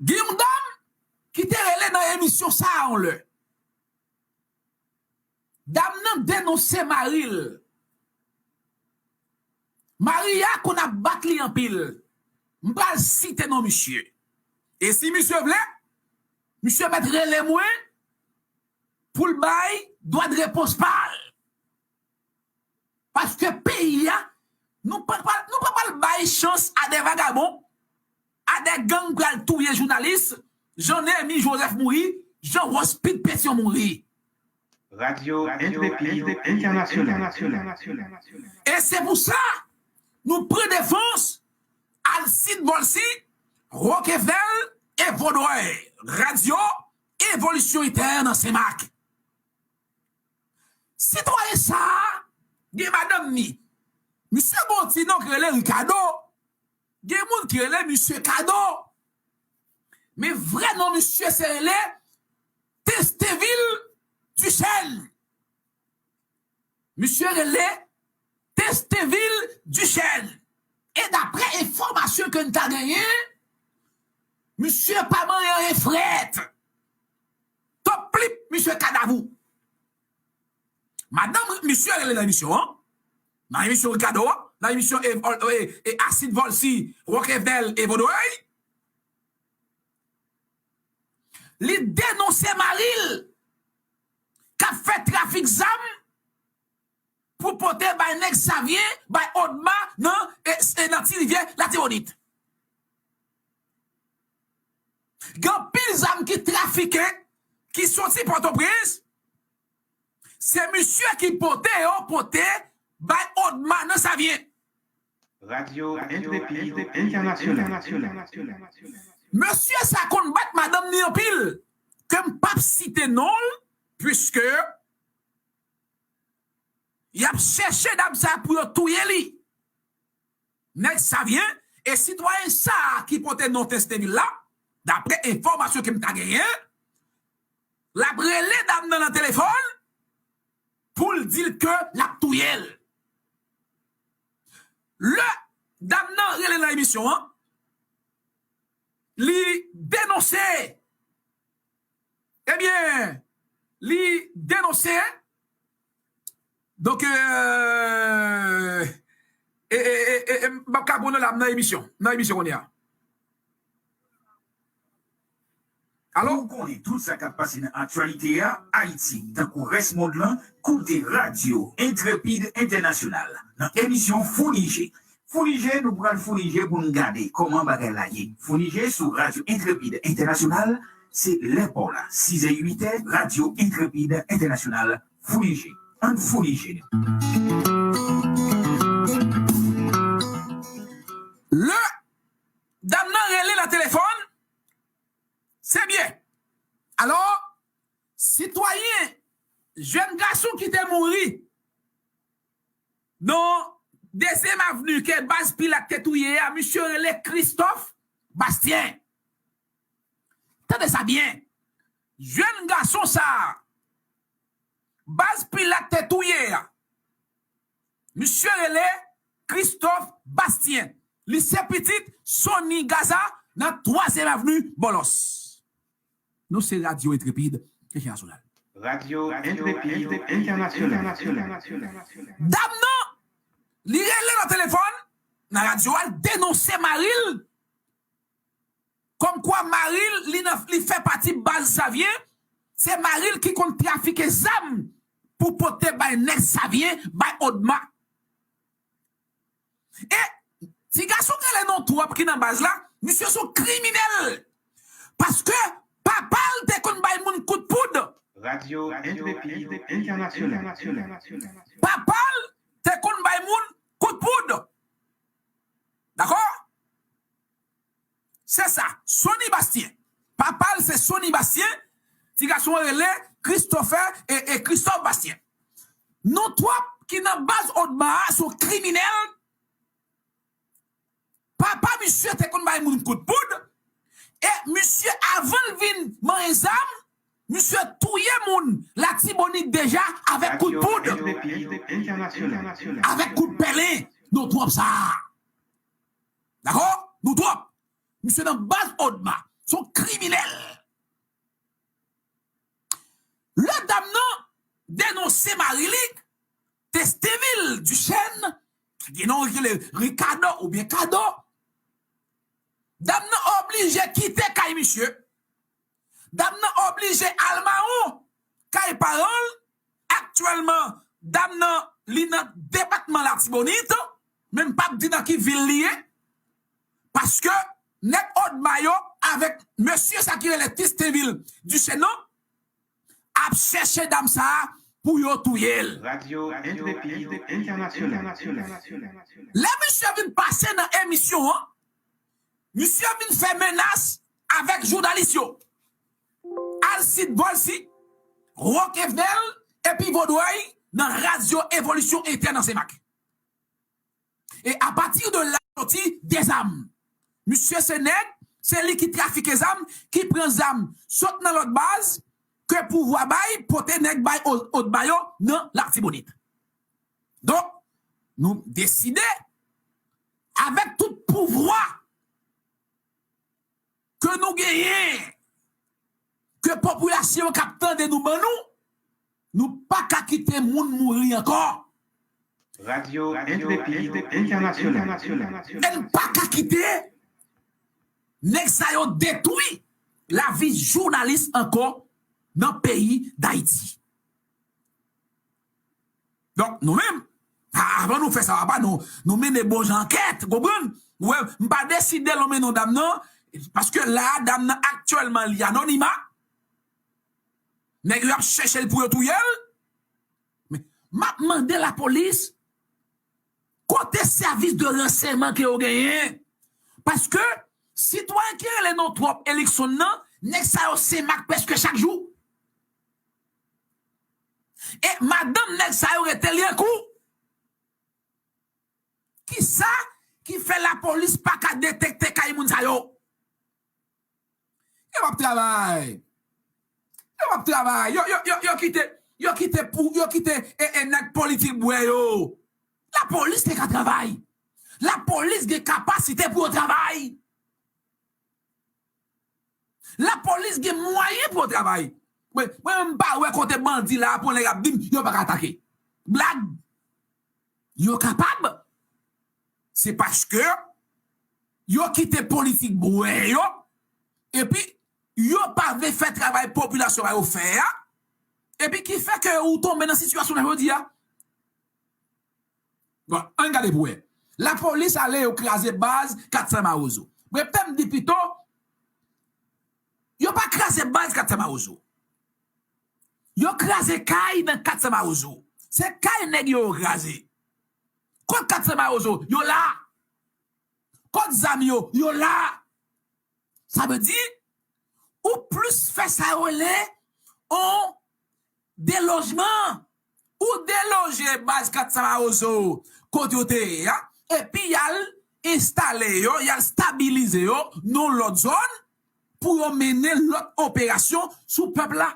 Gen yon dam ki te rele nan emisyon sa a yon lè. Dam nan denonse mari l. Mari a konn ap bat li anpil. M pral site non misye. E si misye vle, misye mèt rele mwen pou l bay dwa de repons pa l. Paske peyi a, nou pa pral, nou pa pral bay chans a de vagabon, a de gang pral touye jounalis, jan Néhémi Joseph mouri, jan Rospit Pétion mouri. Radio Intrépide International. E se pou sa, nou pran defans Alcide Volcy, Rock Evenel e Vaudreuil. Radyo Evolisyon Entè nan Senmak. Sitwayen sa a gen madanm ni. Misye gen yon ti non ki rele Ricardo. Gen moun ki rele misye Kado. Men vrè non misye se rele Testévil Duchesne. Misye rele Testévil Duchesne. E daprè enfòmasyon ke n ta genyen, misye pa manyen anyen frèt. Top plip, misye kadavou. Madanm misye rele nan emisyon an, nan emisyon Ricardo an, nan emisyon e, e, e, e Acid Volcy, Rock Evenel e Vaudreuil. Li denonse mari l k ap fè trafik zam pou pote bay nèg Savyen, bay Odma nan, e, e nan Ti Rivyè Latibonit. Gen anpil zam ki trafike, ki soti Pòtoprens, se misye ki pote yo, pote bay Odma nan Savyen. Radio Intrépide International. Mesye sa konn bat madanm ni anpil, ke m p ap site non l, piske y ap chèche dam sa pou yo touye li. Nèg Savyen, e sitwayen sa a ki pote non Testévil la, daprè enfòmasyon ke m ta genyen, l ap rele dam nan nan telefòn pou l di l ke l ap touye l. Lè dam nan rele nan emisyon an, li denonse, ebyen, li denonse, donk, euh, e, e, e, e, e, m p ap ka pran non l nan emisyon, nan emisyon kounye a. Alo? Pou w konnen tout sa k ap pase nan aktyalite a, Ayiti, tankou rès mond lan, koute Radyo Entrepid Entènasyonal nan emisyon Founi Je. Founi Je, nou pral founi je pou n gade kòman bagay la ye. Founi Je sou Radyo Entrepid Entènasyonal, se lè pa w la, sizè, uitè, Radyo Entrepid Entènasyonal, Founi Je. Ann founi je nou. Lè dam nan rele nan telefòn, se byen. Alò, sitwayen, jèn gason ki te mouri nan Dezyèm Avni ke baz Pilat te touye a, misye rele Christophe Bastien. Tande sa byen. Jèn gason sa a, baz Pilat te touye a, misye rele Christophe Bastien. Li se pitit Sony Gaza nan twazyèm Avni Bòlòs. Nou se Radyo Entrepid Entènasyonal. Radyo Entrepid Entènasyonal. Dam nan, li rele nan telefòn, nan radyo a, l denonse mari l, kòmkwa mari l, li nan, li fè pati baz Savyen, se mari l ki konn trafike zam pou pote bay nèg Savyen, bay Odma. E ti gason ki rele non twòp ki nan baz la, misye se yon kriminèl. Paske papa l te konn bay moun kout poud. Radyo Entrepid Entènasyonal. Papa l te konn bay moun kout poud. Dakò? Se sa, Sony Bastien. Papa l se Sony Bastien. Ti gason an rele Christopher e, e Christophe Bastien. Non twòp ki nan baz Odma a se yon kriminèl. Papa misye te konn bay moun kout poud. E misye, avan l vin manyen zam, misye touye moun Latibonit deja avèk kout poud. Avèk kout pèlen. Non twòp sa. Dakò? Nou twòp. Misye nan baz Odma. Se yon kriminèl. Lè dam nan denonse mari li, Testinvil Duchesne, ki gen non rele Ricardo oubyen Kado, dam nan oblije kite kay misye. Dam nan oblije al mawon kay paran l. Aktyèlman, dam nan, li nan depatman Latibonit, men m p ap di nan ki vil li ye, paske nèg Odma yo avèk mesye sa ki rele Testinvil Duchesne nan ap chèche dam sa a pou yo touye l. Radyo Entrepid Entènasyonal. Lè misye vin pase nan emisyon an, misye vin fè menas avèk jounalis yo. Alcide Volcy, Rock Evenel, epi Vodrey nan Radyo Evolisyon Entèn nan Senmak. E apati de la soti de zam. Misye se nèg, se li ki trafike zam, ki pran zam sot nan lòt baz, ke pouvwa bay, pote nèg bay o-, Odma yo nan Latibonit. Donk, nou deside, avèk tout pouvwa ke nou genyen, ke popilasyon k ap tande nou ban nou, nou pa ka kite moun mouri ankò. Radyo Entrepid Entènasyonal. E n pa ka kite nèg sa yo detwi lavi jounalis ankò nan peyi Dayiti. Donk, nou menm, a-, avan nou fè sa, papa, nou, nou mennen bon jan ankèt, ou konprann? Ou wè, m pa deside lonmen non dam nan, paske la, dam nan aktyèlman, li anonima. Nèg yo ap chèche l pou yo touye l. Men, m ap mande lapolis, kote sèvis de ransèyman ke yo genyen? Paske sitwayen ki rele non twòp Elikson nan, nèg sa yo Senmak prèske chak jou. E madanm nèg sa yo rete Lyankou. Kisa ki fè lapolis pa ka detekte kay moun sa yo? Yo p ap travay. Yo p ap travay. Yo, yo, yo, yo kite, yo kite pou, yo kite e, e nèg politik bwè yo. Lapolis te ka travay. Lapolis gen kapasite pou yo travay. Lapolis gen mwayen pou yo travay. Mwen, mwen menm m pa wè kote bandi la pou nèg ap di m yo pa ka atake. Blag. Yo kapab. Se paske yo kite politik bwè yo, epi yo pa vle fè travay popilasyon ba yo fè a, epi ki fè ke ou tonbe nan sitiyasyon nan jodi a. Bon, ann gade pou wè. Lapolis ale yo kraze baz Katsan Mawozo. Mwen pèm di pito, yo pa kraze baz Katsan Mawozo. Yo kraze kay nan Katsan Mawozo. Se kay nèg yo yo kraze. Kot Katsan Mawozo? Yo la. Kot zam yo? Yo la. Sa vle di, ou plis fè sa yo rele on delojman, Ou deloje baz Kat Sa Mawozo kote yo te ye a, epi y al enstale yo, y al stabilize yo nan yon lòt zòn pou yo mennen lòt operasyon sou pèp la.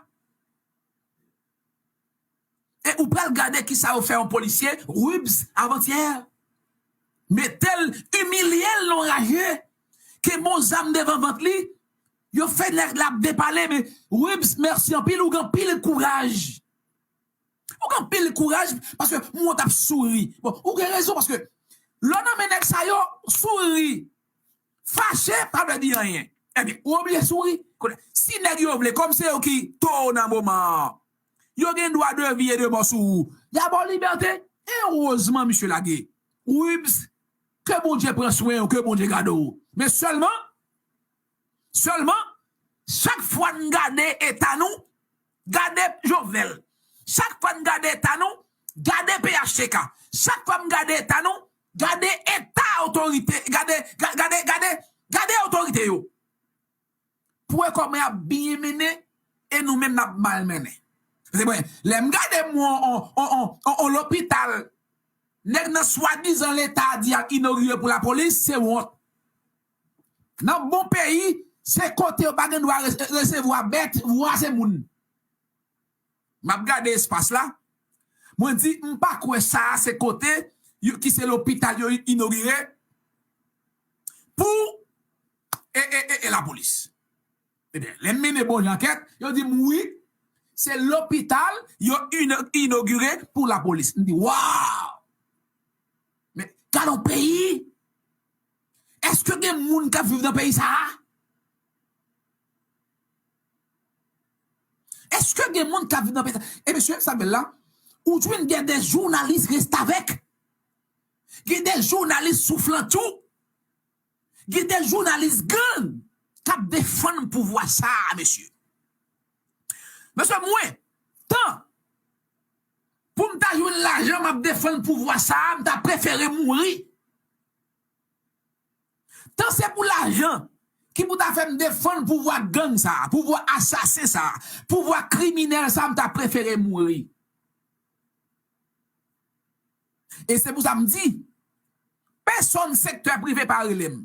E ou pral gade kisa yo fè yon polisye, Rubs, avantyè. Mete l, imilye l nan raje. Kenbe yon zam devan vant li. Yo fè nèg la ap depale, men Rubs, mèsi anpil, ou gen anpil kouraj. Ou gen anpil kouraj, paske moun t ap souri. Bon, ou gen rezon, paske lè w nan men nèg sa yo, souri, fache, pa vle di anyen. Ebyen, ou oblije souri. Kounye a, si nèg yo vle, kòm se yo ki towo nan moman an, yo gen dwa de vi e de mò sou ou. Y a ba w libète. Erezman, misye lage. Rubs, ke Bondye pran swen w, ke Bondye gade w. Men sèlman, sèlman, chak fwa n gade eta nou, gade Jovenel. Chak fwa n gade eta nou, gade P H T K. Chak fwa n gade eta nou, gade eta otorite, gade, ga- gade, gade, gade otorite yo. Pou wè kòman y ap byen mennen, e nou menm n ap mal mennen. Se mwen, lè m gade m on, on, on, on, on, on lopital, nèg nan swadizan Leta di y ap inogire pou lapolis, se wont. Nan bon peyi, se kote yo pa gen dwa re- resevwa bèt, vwa se moun. M ap gade espas la, mwen di, m pa kwè sa a se kote yo- ki se lopital yo inogire pou e, e, e, e lapolis. Ebyen, lè m mennen bon jan ankèt, yo di m wi, se lopital yo ino- inogire pou lapolis. M di, waw! Men, gade yon peyi! Èske gen moun k ap viv nan peyi sa a? Èske gen moun k ap viv nan peyi sa a? E mesye, sa bèl la, ou jwenn gen de jounalis restavèk, gen de jounalis souflantchou, gen de jounalis gang k ap defann pouvwa sa a, mesye. Mesye, mwen, tan pou m ta jwenn lajan, m ap defann pouvwa sa a, m ta prefere mouri. Tan se pou lajan ki pou ta fè m defann pouvwa gang sa a, pouvwa asasen sa a, pouvwa kriminèl sa a, m ta prefere mouri. E se pou sa m di, pèsonn sektè prive pa rele m.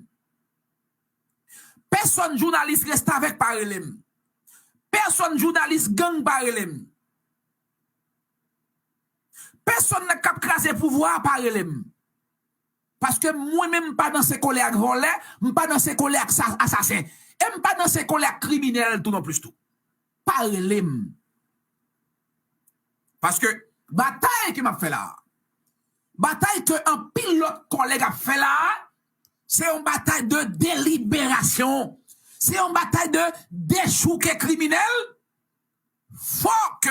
Pèsonn jounalis restavèk pa rele m. Pèsonn jounalis gang pa rele m. Pèsonn nèg k ap kraze pouvwa a pa rele m. Paske mwen menm m pa danse kole ak vòlè, m pa danse kole ak sa- asasen. E m pa danse kole ak kriminèl tou non plis tou. Pa rele m. Paske batay ke m ap fè la a, batay ke anpil lòt kòlèg ap fè la a, se yon batay de deliberasyon. Se yon batay de dechouke kriminèl. Fòk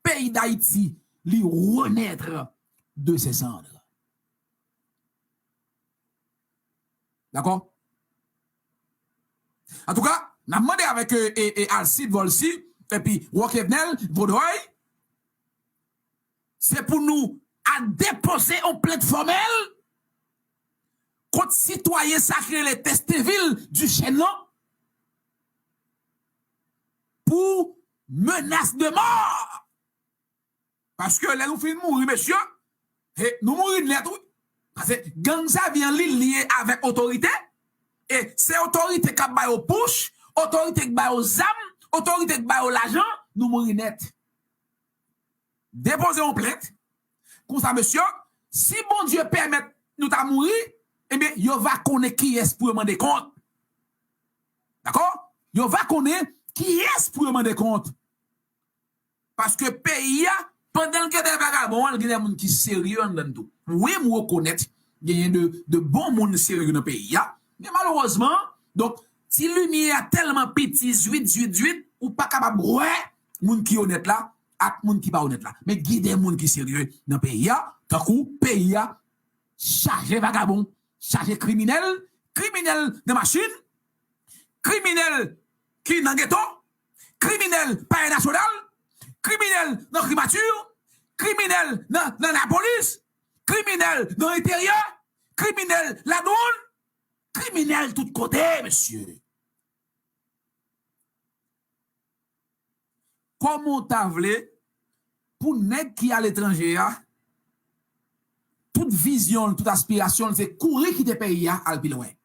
peyi Dayiti li renaître de ses cendres. Dakò? Antouka, n ap mande avèk e, e, e Alcide Volcy epi Roquevenel Vaudreuil, se pou nou al depoze yon plent fòmèl kont sitwayen sa ki rele Testinvil Duchesne lan pou menas de mò. Paske lè nou fin mouri, mesye, he, nou mouri nèt, wi. Paske gang sa vyen li lye avèk otorite, e se otorite k ap ba yo pouch, otorite k ba yo zam, otorite k ba yo lajan, nou mouri nèt. Depoze yon plent. Konsa, mesye, si Bondye pèmèt nou ta mouri, ebyen, yo va konnen kiyès pou yo mande kont. Dakò? Yo va konnen kiyès pou yo mande kont. Paske peyi a, pandan l gen de vagabon, l gen de moun ki serye anndan l tou. Wi, m rekonèt, genyen de, de bon moun serye nan peyi a. Men malerezman, donk, ti limyè a tèlman piti, zwit, zwit, zwit, ou pa kapab wè moun ki onèt la ak moun ki pa onèt la. Men gen de moun ki serye nan peyi a, tankou peyi a chaje vagabon, chaje kriminèl, kriminèl nan machin, kriminèl ki nan geto, kriminèl Palè Nasyonal, kriminèl nan Primati, kriminèl nan, nan lapolis, kriminèl nan enteryè, kriminèl ladwàn, kriminèl tout kote, mesye. Kòman w ta vle pou nèg ki aletranje a, tout vizyon l, tout aspirasyon l, se kouri kite peyi a, al pi lwen.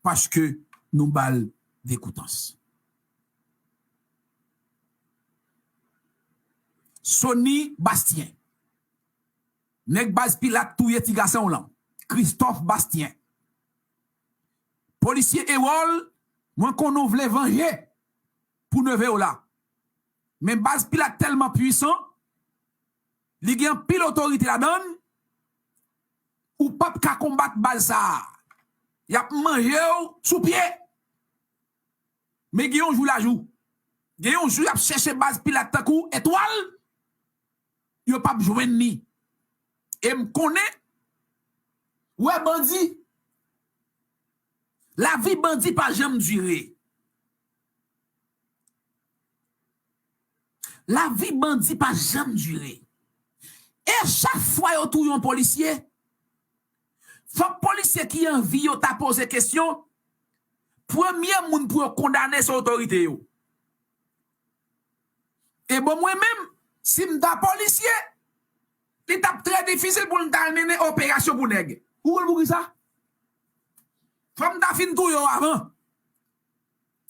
Paske nou ba l dekoutans. Sony Bastien. Nèg baz Pilat touye ti gason w lan. Christophe Bastien. Polisye Erol, mwen konnen w vle vanje pou neve w la. Men baz Pilat tèlman pwisan, li gen anpil otorite ladan l, ou p ap ka konbat baz sa a. Y ap manje w sou pye. Men gen yon jou lajou. Gen yon jou y ap chèche baz Pilat tankou etwal, yo p ap jwenn li. E m konnen, wè bandi, lavi bandi pa janm dire. Lavi bandi pa janm dire. E chak fwa yo touye yon polisye, fòk polisye ki an vi yo ta poze kesyon, premye moun pou yo kondane se otorite yo. E bon, mwen menm, si m ta polisye, li t ap trè difisil pou m ta al mennen operasyon pou nèg. Ou konn poukisa? Fò m ta fin touye w avan.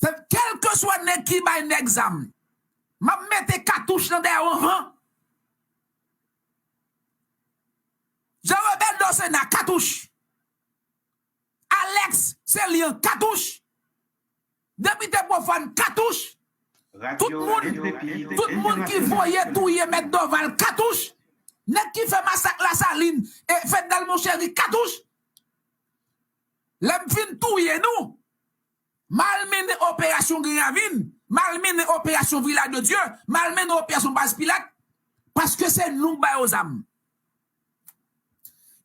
Se, kèlkeswa nèg ki bay nèg zam, m ap mete katouch nan dèyè w anvan. Jean Rebel Dosena, katouch. Alex Celian, katouch. Depite Pwofàn, katouch. Tout moun, tout moun ki voye touye Mèt Doval, katouch. Nèg ki fè masak Lasalin e Fednel Monchéry, katouch. Lè m fin touye nou, m al mennen operasyon Gran Ravin, m al mennen operasyon Vilaj de Dye, m al mennen operasyon Baz Pilat, paske se nou k ba yo zam.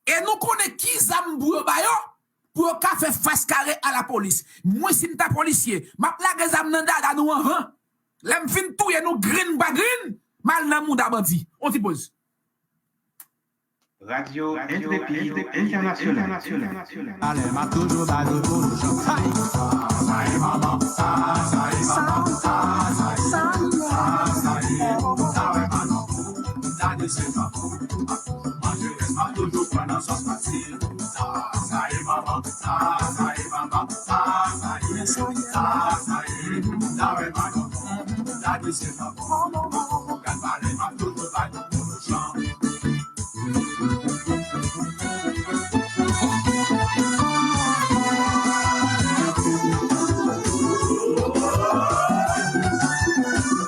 E nou konnen ki zam pou yo ba yo, pou yo ka fè fas kare a lapolis. Mwen, si m ta polisye, m ap lage zam nan dada nou anvan. Lè m fin touye nou grenn pa grenn, m al nan mouda bandi. On ti poz. Radio Intrépide International. Alè, m ap toujou ba nou tout chan. Sa, sa e manman, sa, sa e manman, sa, sa e manman, sa, sa e manman, sa, sa e manman. Gade se manman. Manje rès m ap toujou pran nan sòs pase. Sa, sa e manman, sa, sa e manman, sa, sa e, sa, sa e, sa e manman. Gade se manman. Gad pale m ap toujou ba nou tout chan.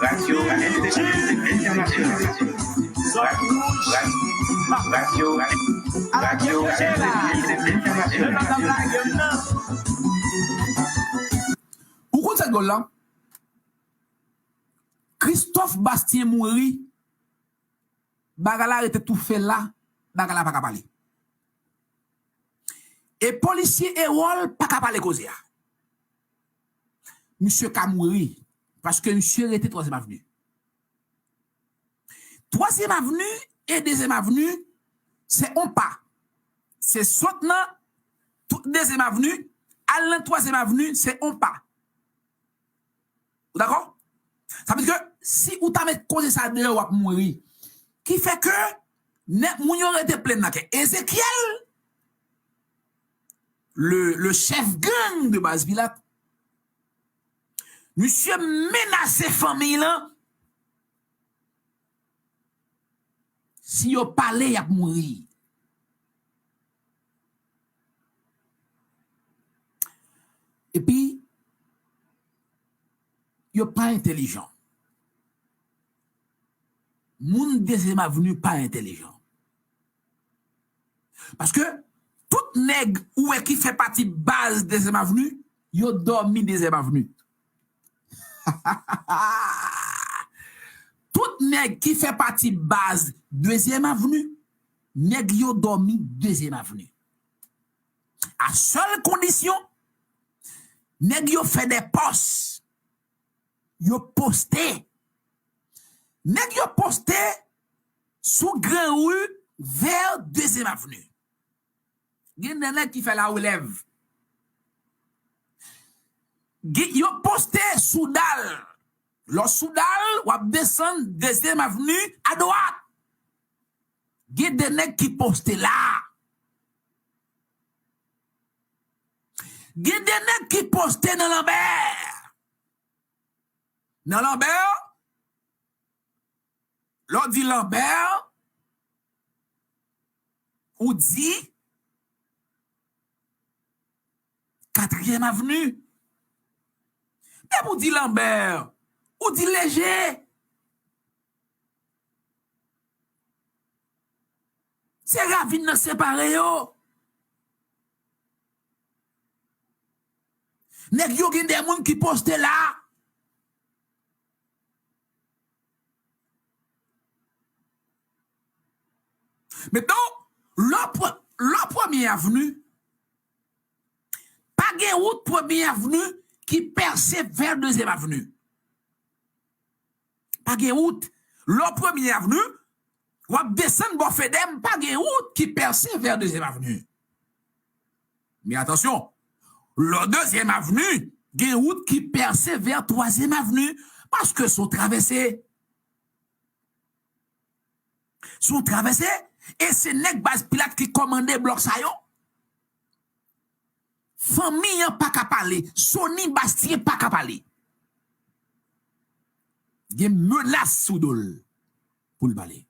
Radio International. Radio, Radio, Radio International. Ou konn sa k dwòl la? Christophe Bastien mouri, bagay la rete toufe la, bagay la pa ka pale. E polisye Erol pa ka pale koze a. Misye ka mouri, paske misye rete Twazyèm Avni. Twazyèm Avni e Dezyèm Avni, se on pa. Se sot nan tou-, Dezyèm Avni, al nan Twazyèm Avni, se on pa. Ou dakò? Sa vle di ke si ou ta met koze sa deyò, w ap mouri. Ki fè ke nèg moun yo rete plenn nan kè. Ezekyèl, le, le chef gang de baz Pilat, misye menase fanmi lan. Si yo pale, y ap mouri. Epi, yo pa entèlijan. Moun Dezyèm Avni pa entèlijan. Paske tout nèg ou wè ki fè pati baz Dezyèm Avni, yo dòmi Dezyèm Avni. Tout nèg ki fè pati baz Dezyèm Avni, nèg yo dòmi Dezyèm Avni. A sèl kondisyon, nèg yo fè de pòs. Yo poste. Nèg yo poste sou Gran Ri vè Dezyèm Avni. Gen de nèg ki fè larelèv. Gen, yo poste sou dal. Lè w sou dal, w ap desann Dezyèm Avni adwat. Gen de nèg ki poste la. Gen de nèg ki poste nan Lanbè. Nan Lanbè, lè w di Lanbè, ou di Katriyèm Avni. Depi w di Lanbè, ou di Leje. Se ravin nan separe yo. Nèg yo gen de moun ki poste la. Mentnan, lè w pre-, lè w Premye Avni, pa gen wout Premye Avni ki pèse vè Dezyèm Avni. Pa gen wout. Lè w Premye Avni, w ap desann bò Fedèm, pa gen wout ki pèse vè Dezyèm Avni. Men atansyon, lè w Dezyèm Avni, gen wout ki pèse vè Twazyèm Avni, paske se yon travèse. Se yon travèse, e se nèg baz Pilat ki kòmande blòk sa yo. Fanmi an pa ka pale, Sony Bastien pa ka pale. Gen menas sou do l pou l pale.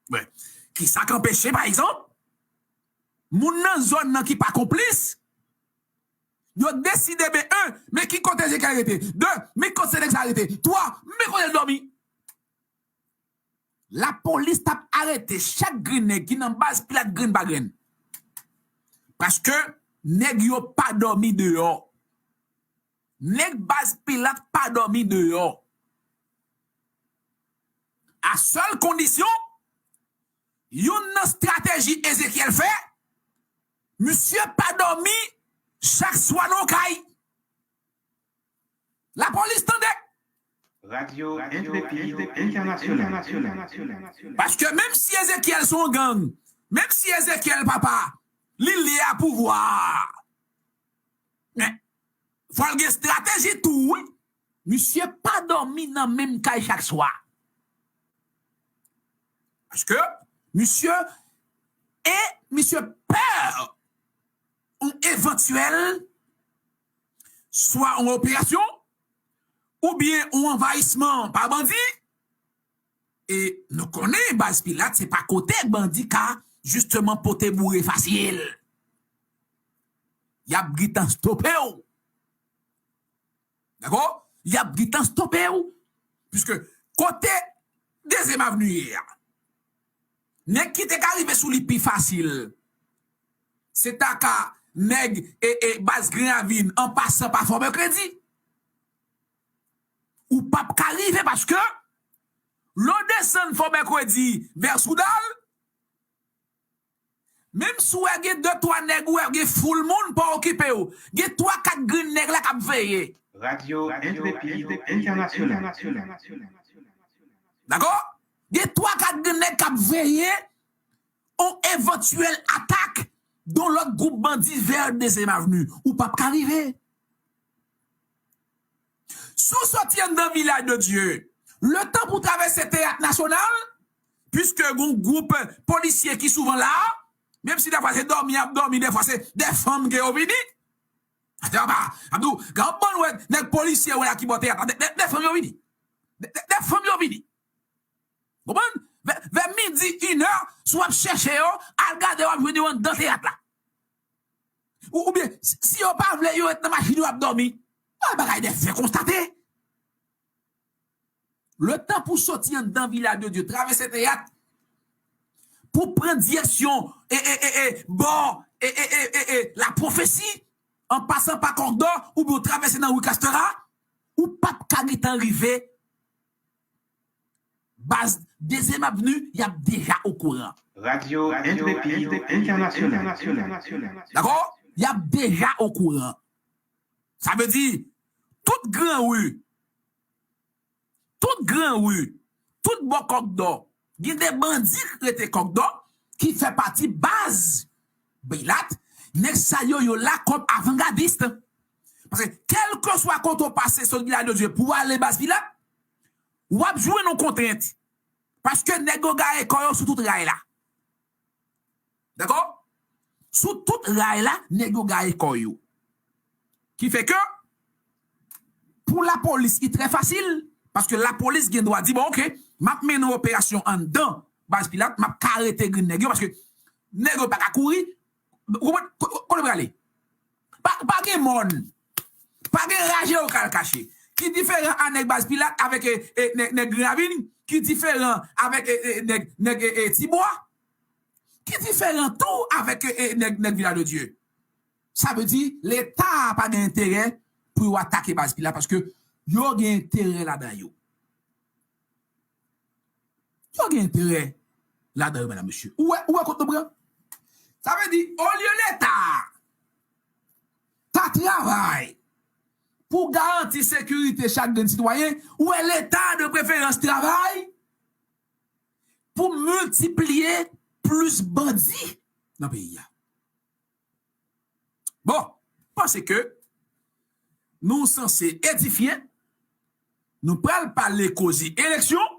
Bon, kisa k anpeche, pa egzanp, moun nan zòn nan ki pa konplis, yo deside, men, en, men ki kote Ezekyèl rete? De, men kote nèg sa rete? Twa, men kote l dòmi? Lapolis t ap arete chak grenn nèg ki nan baz Pilat grenn pa grenn. Paske nèg yo pa dòmi deyò. Nèg baz Pilat pa dòmi deyò. A sèl kondisyon, youn nan estrateji Ezekyèl fè, misye pa dòmi chak swa nan yon kay. Lapolis tande! Radio Intrépide International. Paske menm si Ezekyèl se yon gang, menm si Ezekyèl papa, li lye a pouvwa. Men, fò l gen estrateji tou, wi. Misye pa dòmi nan menm kay chak swa. Paske misye, e misye pè yon evantyèl swa yon operasyon oubyen yon anvayisman pa bandi. E nou konnen baz Pilat se pa kote bandi ka jisteman pote boure fasil. Y ap gentan stope w. Dakò? Y ap gentan stope w. Piske kote Dezyèm Avni ye a, nèg ki te ka rive sou li pi fasil, se ta ka nèg e, e baz Gran Ravin an pasan pa Fò Mèkredi. Ou p ap ka rive paske lè w desann Fò Mèkredi vè Soudal, menm si w wè gen de twa nèg, ou wè gen foul moun, pa okipe yo. Gen twa kat grenn nèg la k ap veye. Radio Intrépide International. Dakò? Gen twa kat grenn nèg k ap veye yon evantyèl atak yon lòt gwoup bandi vè Dezyèm Avni. Ou p ap ka rive. Si w soti anndan Vilaj de Dye, letan pou w travèse Teyat Nasyonal, piske gon gwoup polisye ki souvan la, menm si dèfwa se dòmi y ap dòmi, dèfwa se de fanm ke yo vini. Atè apa, ap di w, gen yon bann wè nèg polisye wè la ki bò teyat la, de, de, de fanm yo vini. De, de, de fanm yo vini. Konprann? Vè, vè midi, inè, si w ap chèche yo, al gade, w ap jwenn yo anndan teyat la. Ou, oubyen, si, si yo pa vle, yo ret nan machin yo ap dòmi. Bagay de fè konstate. Letan pou soti anndan Vilaj de Dye, travèse teyat, pou pran direksyon, e, e, e, e, bò, e, e, e, e, e, La Prophétie, an pasan pa Kòkdò, oubyen w travèse nan ri Kastera, ou p ap ka gentan rive baz Dezyèm Avni, y ap deja okouran. Radio Intrépide International. Dakò? Y ap deja okouran. Sa vle di, tout gran ri, tout gran ri, tout bò Kòkdò, gen de bandi k rete Kòkdò, ki fè pati baz Pilat, nèg sa yo, yo la kòm avangadis. Paske kèlkeswa kote w pase sot Vila de Dye pou w ale Baz Pilat, w ap jwenn yon kontrent. Paske nèg yo gaye kò yo sou tout ray la. Dakò? Sou tout ray la, nèg yo gaye kò yo. Ki fè ke, pou lapolis, li trè fasil, paske lapolis gen dwa di, bon, oke, m ap mennen yon operasyon anndan Baz Pilat, m ap ka arete grenn nèg yo, paske nèg yo pa ka kouri, ou konprann, ko- ko- kote yo prale? Pa, pa gen mòn, pa gen raje yo ka al kache. Ki diferan a nèg Baz Pilat avèk e, e, nèg, nèg Grenn Ravin? Ki diferan avèk e, e, nèg, nèg e, e, Tibwa? Ki diferan tou avèk e, e, nèg, nèg Vila de Dye? Sa vle di, Leta pa gen enterè pou yo atake Baz Pilat paske yo gen enterè ladan yo. Yo gen enterè ladan yo, medam, mesye. Ou wè, ou wè kot nou pran? Sa vle di, olye Leta ta travay pou garanti sekirite chak grenn sitwayen, ou wè Leta de preferans travay pou miltipliye plis bandi nan peyi a. Bon, m panse ke nou sanse edifye, nou pral pale koze eleksyon,